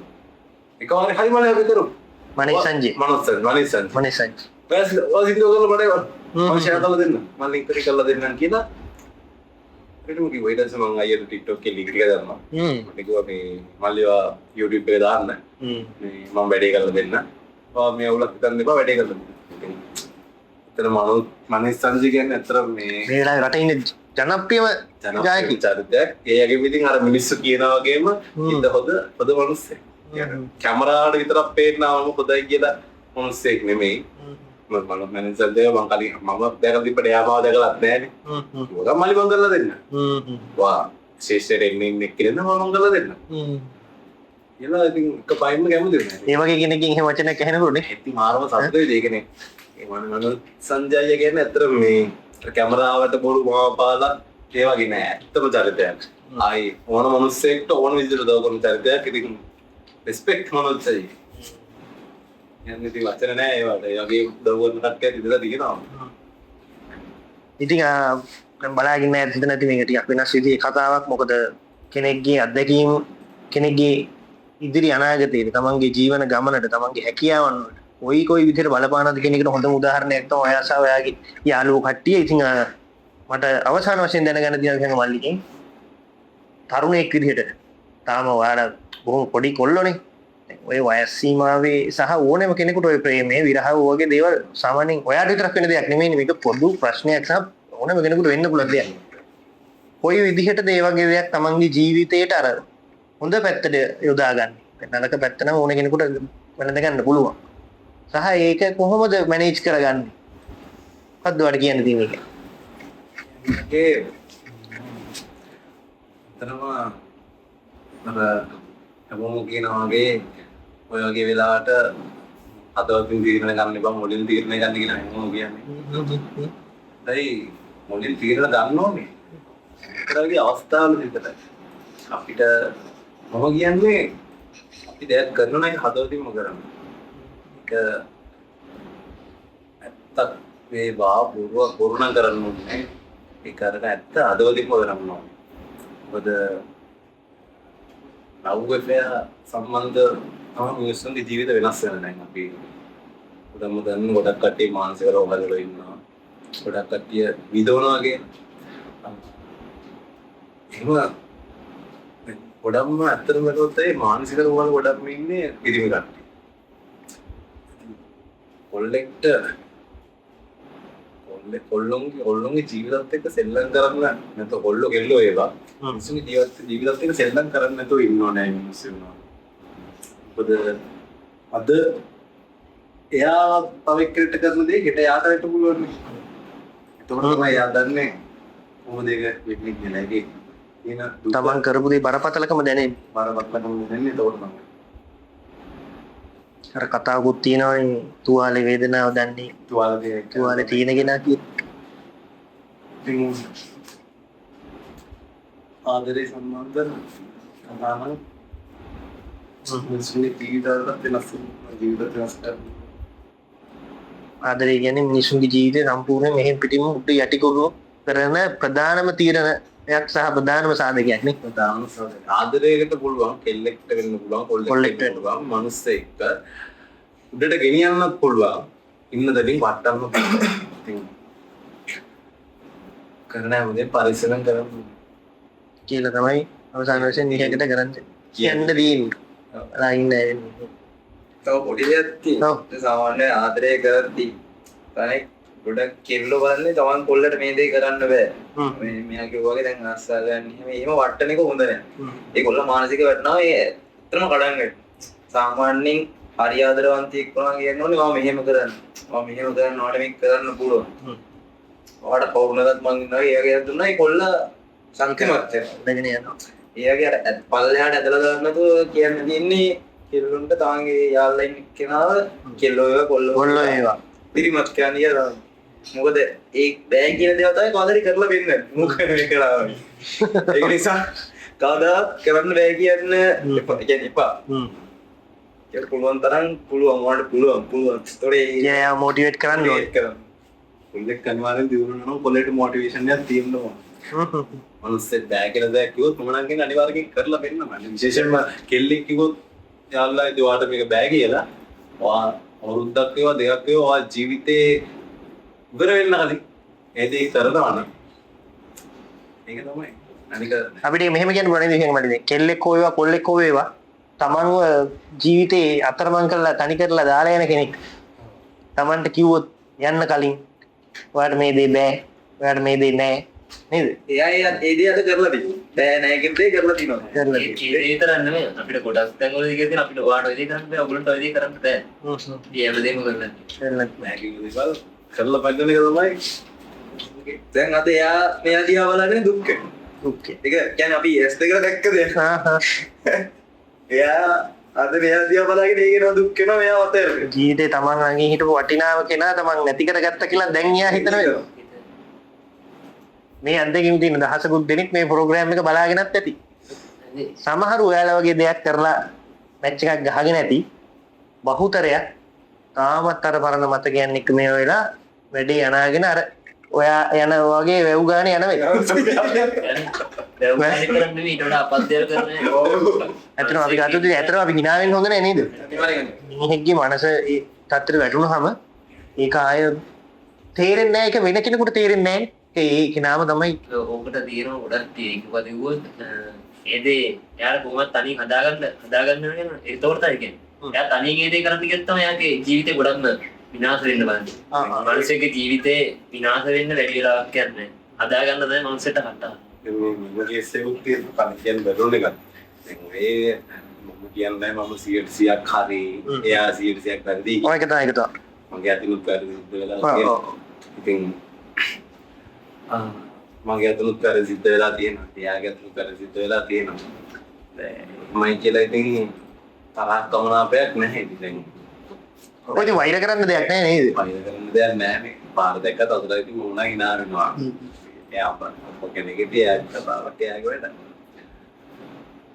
Speaker 1: එකපාරේ හරි මලේ අපි කරමු.
Speaker 2: මනෝජ් සංජය.
Speaker 1: මනෝජ් සංජය මනෝජ් සංජය.
Speaker 2: මනෝජ් සංජය.
Speaker 1: ඔය සින්දුව කරලා මට එවන්න. මම ෂෙයා කරලා දෙන්න. මම ලින්ක් එක කරලා දෙන්නම් කියලා. ඊට කිව්වා. ඊට පස්සේ මං අයියට TikTok එකේ ලින්ක් එක දැම්මා. මට කිව්වා මේ මල්ලි ඔයා YouTube එකේ දාන්න. මේ මම වැඩේ කරලා දෙන්න. ඔයා මේ අවුලක් හිතන්න එපා වැඩේ කරලා දෙන්න. ඉතින් ඇත්තටම මනෝජ් සංජය කියන්නේ ඇත්තටම මේ
Speaker 2: මේ වෙලාවේ රටේ ඉන්න ජනප්‍රියම ගායකයෙක්
Speaker 1: චරිතයක්. ඒ වගේම ඉතින් අර මිනිස්සු කියනා වගේම හිත හොඳ හොඳ මිනිස්සෙක්. කැමරාවට විතරක් පේන්නවම හොඳයි කියලා මිනිස්සෙක් නෙමෙයි. මම මනෝජ් සංජය මං කලින් මම දැකලා තිබ්බට එයා මාව දැකලත් නෑනේ. කිව්වා මල්ලි මං කරලා දෙන්න. වා ශේෂ්ඨයට එන්න ඉන්න එක්කෙනෙක් නම් මම කරලා දෙන්න. කියලා ඉතින් එක පයින්ම කැමති වුණා.
Speaker 2: ඒ වගේ කෙනෙක්ගෙන් එහෙම වචනයක් ඇහෙනකොට නේ
Speaker 1: ඉතින් මාරම සතුටුයි. ඒ කියන්නේ ඒ මනෝජ් සංජය කියන්නේ ඇත්තටම මේ කැමරාවට බොරු මාපාලා ඒ වගේ නෑ. ඇත්තම චරිතයක්. ආයි ඕන මිනිස්සෙක්ට ඕන විදිහට උදව් කරන චරිතයක්. ඉතින් රෙස්පෙක්ට් මනෝජ් සංජය. යන්නේ ඉතින් වචන නෑ ඒවට. ඒ වගේ උදව් කරන කට්ටියක් ඉඳලා තියෙනවා.
Speaker 2: ඉතින් දැන් බලාගෙන ඉන්න හිතන ඇති මේක ටිකක් වෙනස් විදිහේ කතාවක්. මොකද කෙනෙක්ගේ අත්දැකීම් කෙනෙක්ගේ ඉදිරි අනාගතයට තමන්ගේ ජීවන ගමනට තමන්ගේ හැකියාවන් වලට කොයි කොයි විදිහට බලපානවද කියන එකට හොඳම උදාහරණයක් තමයි ඔයා සහ ඔයාගේ යාළුවෝ කට්ටිය. ඉතින් මට අවසාන වශයෙන් දැනගන්න තියෙන විදිහ මල්ලිගෙන් තරුණයෙක් විදිහට තාම ඔයාලා බොහොම පොඩි කොල්ලෝනේ. ඔය වයස් සීමාවේ සහ ඕනෑම කෙනෙකුට ඔය ප්‍රේමය විරහව වගේ දේවල් සාමාන්‍යයෙන් ඔයාට විතරක් වෙන දෙයක් නෙමෙයිනේ. මේක පොදු ප්‍රශ්නයක් සහ ඕනෑම කෙනෙකුට වෙන්න පුළුවන් දෙයක්. කොයි විදිහටද ඒ වගේ දෙයක් තමන්ගේ ජීවිතේට අර හොඳ පැත්තට යොදාගන්නේ? නරක පැත්ත නම් ඕන කෙනෙකුට වෙනද ගන්න පුළුවන්. සහ ඒක කොහොමද මැනේජ් කරගන්නේ? මොකද්ද ඔයාලට කියන්න තියෙන්නේ ඒක?
Speaker 1: ඒ ඇත්තටම අර හැමෝම කියනවා වගේ ඔය වගේ වෙලාවට හදවතින් තීරණ ගන්න එපා, මොළෙන් තීරණ ගන්න කියලා හැමෝම කියන්නේ. හැබැයි මොළෙන් තීරණ ගන්න ඕනේ. ඒතර වගේ අවස්ථාවල විතරයි. අපිට මම කියන්නේ අපි දෙයක් කරනවා නම් ඒක හදවතින්ම කරන්න. ඒක ඇත්තක් වේවා බොරුවක් බොරු නම් කරන්න ඕනේ නෑ. ඒක අරගෙන ඇත්ත හදවතින්ම කරන්න ඕනේ. මොකද ලව් ඇෆෙයාර් සම්බන්ධ තමයි මිනිස්සුන්ගේ ජීවිත වෙනස් වෙන දැන් අපි ගොඩක්ම දන්න ගොඩක් කට්ටිය මානසික රෝග වල ඉන්නවා. ගොඩක් කට්ටිය විඳවනවා වගේ. එහෙම ගොඩක්ම ඇත්තටම බැලුවොත් ඒ මානසික රෝග වල ගොඩක්ම ඉන්නේ පිරිමි කට්ටිය. කොල්ලෙක්ට කොල්ලොන්ගේ ජීවිතත් එක්ක සෙල්ලම් කරන්න නැත්නම් කොල්ලෝ කෙල්ලෝ ඒවා මිනිස්සුන්ගේ ජීවිතත් එක්ක සෙල්ලම් කරන්න නැතුව ඉන්න ඕනේ මිනිස්සු වෙනවා. මොකද අද එයා තව එක්කෙනෙක්ට කරන දේ හෙට එයාට වෙන්න පුළුවන් නේ. එතකොට තමයි එයා දන්නේ කොහොමද ඒක වෙන්නේ කියලා. ඒකේ තියෙන දුක
Speaker 2: තමන් කරපු දේ බරපතලකම දැනෙන්නේ.
Speaker 1: බරපතලකම දැනෙන්නේ එතකොට තමයි.
Speaker 2: අර කතාවකුත් තියෙනවානේ තුවාලේ වේදනාව දන්නේ තුවාලේ තියෙන කෙනා කියන.
Speaker 1: ඉතින් ආදරේ සම්බන්ධ කතා නම් මිනිස්සුන්ගේ ජීවිතවලත් වෙනස් වෙනවා. ජීවිත වෙනස් කරනවා.
Speaker 2: ආදරේ කියන්නේ මිනිස්සුන්ගේ ජීවිතය සම්පූර්ණයෙන් මෙහෙන් පිටින්ම උඩ යටිකුරු කරන ප්‍රධානම තීරණයක් සහ ප්‍රධානම සාධකයක් නේ.
Speaker 1: ප්‍රධානම සාධකය. ආදරයකට පුළුවන් කෙල්ලෙක්ට වෙන්න පුළුවන් කොල්ලෙක්ට වෙන්න පුළුවන් මිනිස්සෙක්ට උඩට ගෙනියන්නත් පුළුවන් ඉන්න දෙමින් වටන්න පුළුවන්. ඉතින් කරන හැමදේම පරිස්සම් කරන්න
Speaker 2: කියලා තමයි අවසාන වශයෙන් නිහකට කරන්න කියන්න තියෙන්නේ. අර ඉන්න
Speaker 4: තව පොඩි දෙයක් තියෙනවා. සාමාන්‍ය ආදරය කරද්දී තමයි ගොඩක් කෙල්ලෝ බලන්නේ තමන් කොල්ලට මේ දේ කරන්න බෑ. මේ මෙයා කිව්වා වගේ දැන් ආස්සා ගන්න එහෙම එහෙම වට්ටන එක හොඳ නෑ. ඒ කොල්ල මානසික වැටෙනවා ඒ ඇත්තටම කඩන් වැටෙනවා. සාමාන්‍යයෙන් හරි ආදරවන්තයෙක් වුණා කියන්න ඕනේ මම මෙහෙම කරන්න. මම මෙහෙම කරන්න ඔයාලට මේක කරන්න පුළුවන්. ඔයාලට පවුනදත් මං ඉන්නවා ඒ වගේ දුන්නා ඒ කොල්ල ශක්තිමත් වෙනවා.
Speaker 2: ඉඳගෙන යනවා.
Speaker 4: ඒ වගේ අර පල්ලෙහාට ඇදලා දාන්න නැතුව කියන්න තියෙන්නේ කෙල්ලොන්ට තමන්ගේ යාළුවා ඉන්න කෙනාව කෙල්ලෝ ඒවා කොල්ලෝ
Speaker 2: කොල්ලෝ ඒවා
Speaker 4: පිරිමත් කරන්න කියලා. මොකද ඒ බෑ කියන දේවල් තමයි කවදාද කරලා වෙන්නේ. මොකද මේ කරාවනේ. ඒක නිසා කවදාවත් කරන්න බෑ කියන්න එපා. ඒ කියන්නේ එපා. ඒක පුළුවන් තරම් පුළුවන් ඔයාලට පුළුවන් පුළුවන්. ඒතකොට ඒ
Speaker 2: එයා මොටිවේට් කරන්න ඕනේ.
Speaker 4: කරන්න.
Speaker 1: කොල්ලෙක් අනිවාර්යෙන් දියුණු වෙනවා කොල්ලෙට මොටිවේෂන් එකක් තියෙන්න ඕන. මනුස්සයෙක් බෑ කියලා දෙයක් කිව්වොත් මම නම් කියන්නේ අනිවාර්යෙන් කරලා වෙන්න මම. විශේෂයෙන්ම කෙල්ලෙක් කිව්වොත් යාළුවා ඉතින් ඔයාට මේක බෑ කියලා ඔයා අවුරුද්දක් වේවා දෙකක් වේවා ඔයා ජීවිතේ ඉවර වෙන්න කලින් ඒ දේ කරනවා නම් ඒක තමයි. අනික
Speaker 2: අපිට මෙහෙම කියන්න පුළුවන් නේද විශේෂයෙන්ම මට දැන් කෙල්ලෙක් හෝ වේවා කොල්ලෙක් හෝ වේවා තමන්ව ජීවිතේ අතරමං කරලා තනි කරලා දාලා යන කෙනෙක් තමන්ට කිව්වොත් යන්න කලින් ඔයාට මේ දේ බෑ ඔයාට මේ දේ නෑ නේද?
Speaker 4: එයා ඒ දේ අද කරලා තියෙනවා. බෑ නෑ කියන දේ කරලා තියෙනවා.
Speaker 2: කරලා
Speaker 3: ඒ දේ විතරක් නෙමෙයි අපිට ගොඩක් තැන්වල කියලා තියෙන අපිට ඔයාට ඔය දේ කරන්න බෑ ඔයගොල්ලන්ට ඔය දේ කරන්න බෑ. ඉතින් හැමදේම කරලා
Speaker 2: කරලා
Speaker 1: බෑ කියපු දේවල් කරලා පෙන්නන එක තමයි.
Speaker 4: දැන් අද එයා මෙයා දිහා බලන්නේ දුක් වෙනවා.
Speaker 2: ඕකේ.
Speaker 4: ඒක කියන්නේ අපි ඇස් දෙකලා දැක්ක දෙයක්. එයා අද මෙයා දිහා බලාගෙන ඒක නෝ දුක් වෙනවා මෙයා අතහැරෙනවා.
Speaker 2: ජීවිතේ තමන් ළඟින් හිටපු වටිනාම කෙනා තමන් නැති කරගත්ත කියලා දැන් එයා හිතන වෙනවා. මේ අත්දැකීම් තියෙන දහසකුත් දෙනෙක් මේ ප්‍රෝග්‍රෑම් එක බලාගෙනත් ඇති. සමහරු ඔයාලා වගේ දෙයක් කරලා මැච් එකක් ගහගෙන ඇති. බහුතරයක් තාමත් අර පරණ මතකයන් එක්ක මේ වෙලා වැඩේ යනාගෙන අර ඔයා යන වගේ වැව් ගානේ යන වෙයි.
Speaker 3: වැව් ගානේ කරන්නේ නෙමෙයි ඊට වඩා අපත් දේවල් කරන්නේ.
Speaker 2: ඇත්තටම අපි ගත්තොත් ඉතින් ඇත්තටම අපි hina වෙන්න හොඳ නෑ නේද? මිනිහෙක්ගේ මනස ඒ තත්ත්වෙට වැටුනහම ඒක ආය තේරෙන්නේ නෑ. ඒක වෙන කෙනෙකුට තේරෙන්නේ නෑ. ඒ කෙනාම තමයි
Speaker 3: ඕකට තියෙන ගොඩක් තියෙන. ඒක මොකද කිව්වොත් ඒ දේ එයාට කොහොමද තනියෙන් හදාගන්න වෙන ඒතකොට තමයි කියන්නේ. එයා තනියෙන් ඒ දේ කරන්න ගියොත් තමයි එයාගේ ජීවිතේ ගොඩක්ම විනාශ වෙන්න බලන්නේ. මනුස්සයෙක්ගේ ජීවිතේ විනාශ වෙන්න වැඩි වෙලාවක් යන්නේ නැහැ. හදාගන්න තමයි මනුස්සයට කතාව.
Speaker 1: මේ මම කේස් එකක් තියෙනවා කලින් කියන්න බැරුණ එකක්. දැන් ඔය මම කියන්නේ මම 100%ක් හරි එයා 100%ක් වැරදි.
Speaker 2: ඔය එක තමයි ඒක තමයි.
Speaker 1: මගේ අතිනුත් වැරදි සිද්ධ වෙලා තියෙනවා. ඉතින් මගේ අතිනුත් වැරදි සිද්ධ වෙලා තියෙනවා. එයාගේ අතිනුත් වැරදි සිද්ධ වෙලා තියෙනවා. දැන් මම කියලා ඉතින් තරහක් කමනාපයක් නැහැ ඉතින් දැන්.
Speaker 2: ඔය ඉතින් වෛර කරන්න දෙයක් නෑ නේද?
Speaker 1: වෛර කරන්න දෙයක් නෑ මේ පාර දැක්කත් අතට ඉතින් මොන hina වෙනවා. එයා අප කෙනෙක් ඉතින් එයාට එයාගේ වැඩ.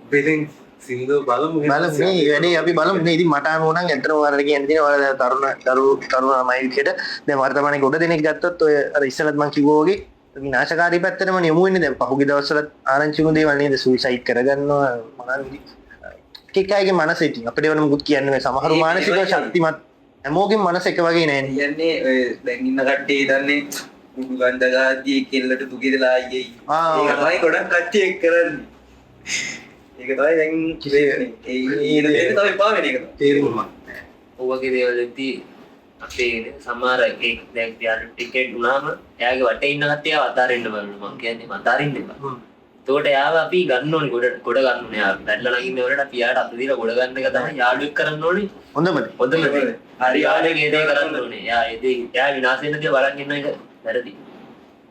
Speaker 1: අපි ඉතින් සින්දුව බලමු
Speaker 2: බලමු මේ වැඩේ අපි බලමු නේ. ඉතින් මට අනුව නම් ඇත්තටම ඔයාලට කියන්න තියෙන ඔයාලා තරුණ තරුණ ළමයි විදියට දැන් වර්තමානයේ ගොඩ දෙනෙක් ගත්තොත් ඔය අර ඉස්සෙල්ලත් මං කිව්වා වගේ විනාශකාරී පැත්තටම යොමු වෙන්නේ. දැන් පහුගිය දවස්වලත් ආරංචි වුණු දේවල් නේද? සුයිසයිඩ් කරගන්නවා මොනවා විදි එක අයගේ මනස ඉතින් අපිට වෙන මොකුත් කියන්න බෑ. සමහරු මානසිකව ශක්තිමත් හැමෝගෙම මනස එක වගේ නෑනේ.
Speaker 4: කියන්නේ ඔය දැන් ඉන්න කට්ටිය හිතන්නේ කුඩු ගඳ ගාදී කෙල්ලට දුකේ දාලා අයියේ. ඒක තමයි ගොඩක් කට්ටිය එක් කරන්නේ. ඒක තමයි දැන් වෙන්නේ. ඒ දේ තමයි එපා වෙන එක තමයි.
Speaker 1: තේරුණා.
Speaker 3: ඔය වගේ දේවල් වෙද්දී අපේ සමහර ඒ දැන් යාළු ටිකට් වුණාම එයාගේ වටේ ඉන්න කට්ටිය අතාරින්න බලනවා. මං කියන්නේ අතාරින්න එපා. එතකොට එයාව අපි ගන්න ඕනේ ගොඩ ගන්න ඕනේ. එයා බැලලා නගින්න වෙලාවට අපි එයාට අත දීලා ගොඩ ගන්න එක තමයි යාළුවෙක් කරන්න ඕනේ.
Speaker 2: හොඳම දේ.
Speaker 3: හොඳම දේ. හරි යාළුවෙක් ඒ දේ කරන්න ඕනේ. එයා ඒ දේ එයා විනාශ වෙන දේ බලන් ඉන්න එක වැරදි.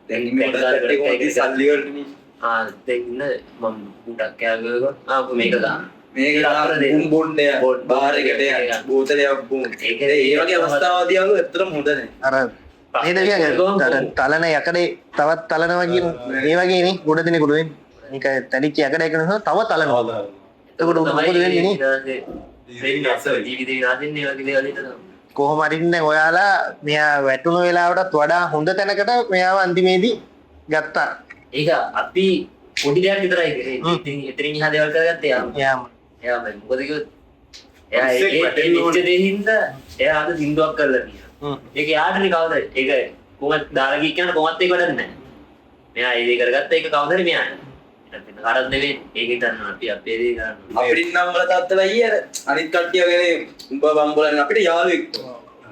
Speaker 4: දැන් මේ ගොඩක් කට්ටිය කොහොමද සල්ලි වලටනේ.
Speaker 3: ආ දැන් ඉන්න මම ගොඩක් යාළුවෙක් ආ මේක ගන්න.
Speaker 4: මේක දාන්න බොන්න ය බාර් එකට ය බෝතලයක් බොන්න.
Speaker 3: ඒක
Speaker 4: ඒ වගේ අවස්ථාවදී ආවොත් ඇත්තටම හොඳ නෑ.
Speaker 2: අර නේද කියන්නේ අර තලන යකඩේ තවත් තලනවා කියන ඒ වගේ නේ ගොඩ දෙනෙකුට වෙන්නේ. මේක තැලිච්ච යකඩ එක නිසා තව තලනවා. එතකොට මොකද වෙන්නේ නේ?
Speaker 3: ජීවිතේ විනාශ වෙන්නේ ඒ වගේ දේවල් හිතනවා.
Speaker 2: කොහොම හරි ඉතින් ඔයාලා මෙයා වැටුණු වෙලාවටත් වඩා හොඳ තැනකට මෙයාව අන්තිමේදී ගත්තා.
Speaker 3: ඒක අපි පොඩි දෙයක් විතරයි කරේ. ඉතින් එතනින් එහා දේවල් කරගත්තේ එයාම.
Speaker 2: එයාම.
Speaker 3: එයාම මොකද කිව්වොත් එයා ඒ වෙච්ච දේ හින්දා එයා අද සින්දුවක් කරලා තියෙනවා. ඒක එයාටනේ කවුද ඒක කොහොමද දාලා ගිය කියන කොහොමත් ඒක වැඩක් නැහැ. මෙයා ඒ දේ කරගත්තා ඒක කවුද හරි මෙයාට. වෙන කාටවත් නෙවෙයි. ඒක හිතන්න අපි අපේ දේ කරන්න.
Speaker 4: අපිට නම් වල තාත්තලා අයියේ අර අනිත් කට්ටිය වගේ උඹ බම්බලන්නේ අපිට යාළුවෙක්.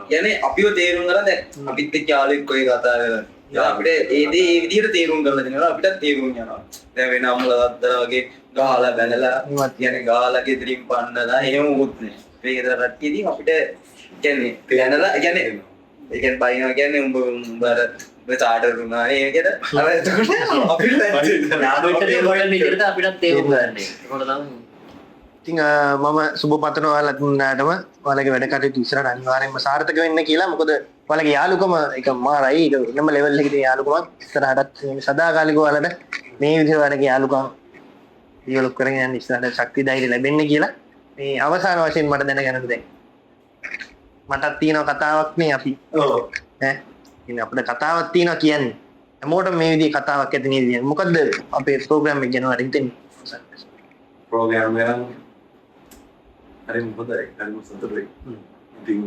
Speaker 4: කියන්නේ අපිව තේරුම් ගන්න දැන් අපිත් එක්ක යාළුවෙක් ඔය කතා කරලා. අපිට ඒ දේ ඒ විදිහට තේරුම් කරලා දෙනවා. අපිටත් තේරුම් යනවා. දැන් වෙන අම්මලා තාත්තලා වගේ ගහලා බැනලා කියන්නේ ගහලා ගෙදරින් පන්නලා එහෙම මොකුත් නෑ. අපේ ගෙදර කට්ටිය ඉතින් අපිට කියන්නේ දැනලා කියන්නේ ඒ කියන්නේ බයිනවා කියන්නේ උඹ උඹ අර උඹ චාටර් වුණා නේ කියන අර එතකොට අපිට
Speaker 3: යාළුවෙක්ට තේරුම් ගන්න විදිහට අපිටත් තේරුම් ගන්න. ඒකට තමයි.
Speaker 2: ඉතින් මම සුබ පතනවා ඔයාලා තුන්දෙනාටම ඔයාලගේ වැඩ කටයුතු ඉස්සරහට අනිවාර්යෙන්ම සාර්ථක වෙන්න කියලා. මොකද ඔයාලගේ යාළුකම ඒක මාරයි. ඒක වෙනම ලෙවල් එකේ තියෙන යාළුකමක්. ඉස්සරහටත් මේ සදාකාලිකව ඔයාලට මේ විදිහට ඔයාලගේ යාළුකම් ඩෙවලොප් කරගෙන යන්න ඉස්සරහට ශක්ති ධෛර්ය ලැබෙන්න කියලා. මේ අවසාන වශයෙන් මට දැනගන්න දැන් මටත් තියෙන කතාවක් නේ අපි.
Speaker 1: ඔව්.
Speaker 2: ඈ ඉතින් අපිට කතාවක් තියෙනවා කියන්නේ. හැමෝටම මේ විදිහේ කතාවක් ඇති නේද? මොකද්ද අපේ ප්‍රෝග්‍රෑම් එක ගැන ඔයාලට හිතෙන්නේ?
Speaker 1: ප්‍රෝග්‍රෑම් එක නම් හරිම හොඳයි. හරිම සතුටුයි. ඉතින්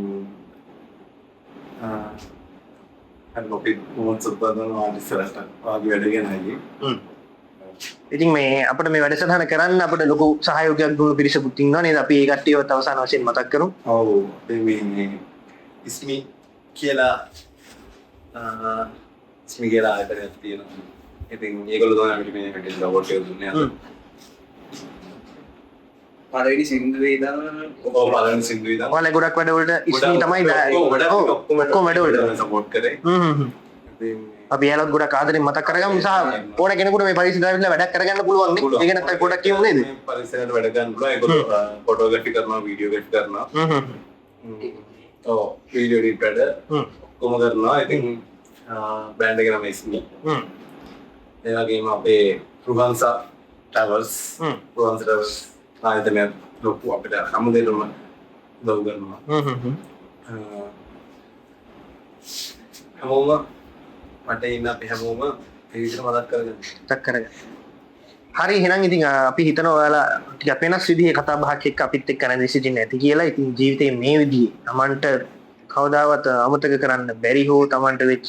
Speaker 1: හරි අපි මොකක්ද සුබදනවා ඉස්සරහට ආගේ වැඩ ගැන අයියේ.
Speaker 2: ඉතින් මේ අපිට මේ වැඩසටහන කරන්න අපිට ලොකු සහයෝගයක් දුන්නු පිරිසකුත් ඉන්නවා නේද? අපි ඒ කට්ටියවත් අවසාන වශයෙන් මතක් කරමු.
Speaker 1: ඔව්. අපි මේ ඉස්මි කියලා ඉස්මි කියලා ආයතනයක් තියෙනවා. ඉතින් ඒගොල්ලෝ තමයි අපිට මේ වැඩේ සපෝට් එක දුන්නේ. අද.
Speaker 4: පළවෙනි සින්දුවේ ඉඳන්
Speaker 1: ඔව් පළවෙනි සින්දුවේ ඉඳන්
Speaker 2: ඔයාලා ගොඩක් වැඩවලට ඉස්මි තමයි ඔක්කොම වැඩවලට
Speaker 1: සපෝට් කරේ. ඉතින්
Speaker 2: අපි යාළුවෝ ගොඩක් ආදරෙන් මතක් කරගමු සහ ඕන කෙනෙකුට මේ පරිසරයට ඇවිල්ලා වැඩක් කරගන්න පුළුවන් නේ. ඒ ගැනත් අපි පොඩක් කියමු නේද?
Speaker 1: මේ පරිසරයට වැඩ ගන්න පුළුවන්. ඒගොල්ලෝ ෆොටෝග්‍රැෆි කරනවා, වීඩියෝග්‍රැෆි කරනවා. ඔව් වීඩියෝ එඩිට් වැඩ ඔක්කොම කරනවා. ඉතින් බ්‍රෑන්ඩ් එක නම ඉස්මි. ඒ වගේම අපේ රුහන්සා ට්‍රැවල්ස්, රුහන්සා ට්‍රැවල්ස් ආයතනය ලොකු අපිට හැමදේටම උදව් කරනවා. හැමෝම මට ඉන්න අපි හැමෝම ඒ විදිහට මතක් කරගන්න.
Speaker 2: මතක් කරගන්න. හරි එහෙනම් ඉතින් අපි හිතනවා ඔයාලා ටිකක් වෙනස් විදිහේ කතා බහක් එක්ක අපිත් එක්ක රැඳී සිටින්න ඇති කියලා. ඉතින් ජීවිතේ මේ විදිහේ Tamanට කවදාවත් අමතක කරන්න බැරි හෝ Tamanට වෙච්ච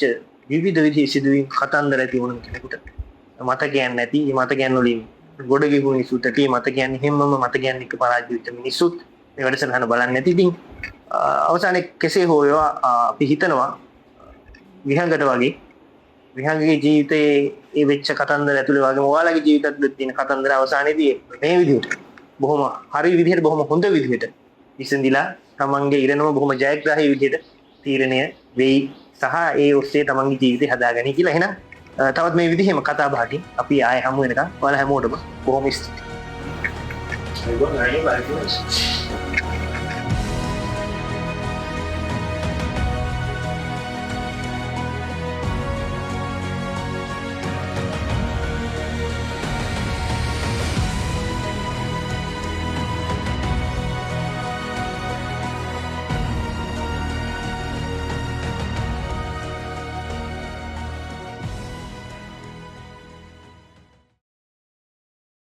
Speaker 2: විවිධ විදිහේ සිදුවීම් කතන්දර ඇති වුණ කෙනෙකුට මතකයන් නැති, මේ මතකයන් වලින් ගොඩ ගිහු මිනිස්සුත් ඇති, මතකයන් හැමම මතකයන් එක්ක පරාජය වෙච්ච මිනිස්සුත් මේ වැඩසටහන බලන්න ඇති. ඉතින් අවසානයේ කෙසේ හෝ වේවා අපි හිතනවා විහංගට වගේ විහංගගේ ජීවිතයේ ඒ වෙච්ච කතන්දර ඇතුලේ වගේම ඔයාලගේ ජීවිතයත් තියෙන කතන්දර අවසානයේදී මේ විදිහට බොහොම හරි විදිහට බොහොම හොඳ විදිහට විසඳිලා තමන්ගේ ඉරණම බොහොම ජයග්‍රාහී විදිහට තීරණය වෙයි සහ ඒ ඔස්සේ තමන්ගේ ජීවිතය හදාගනි කියලා. එහෙනම් තවත් මේ විදිහේම කතා බහකින් අපි ආයෙ හමු වෙනකන් ඔයාලා හැමෝටම බොහොම ස්තුතියි.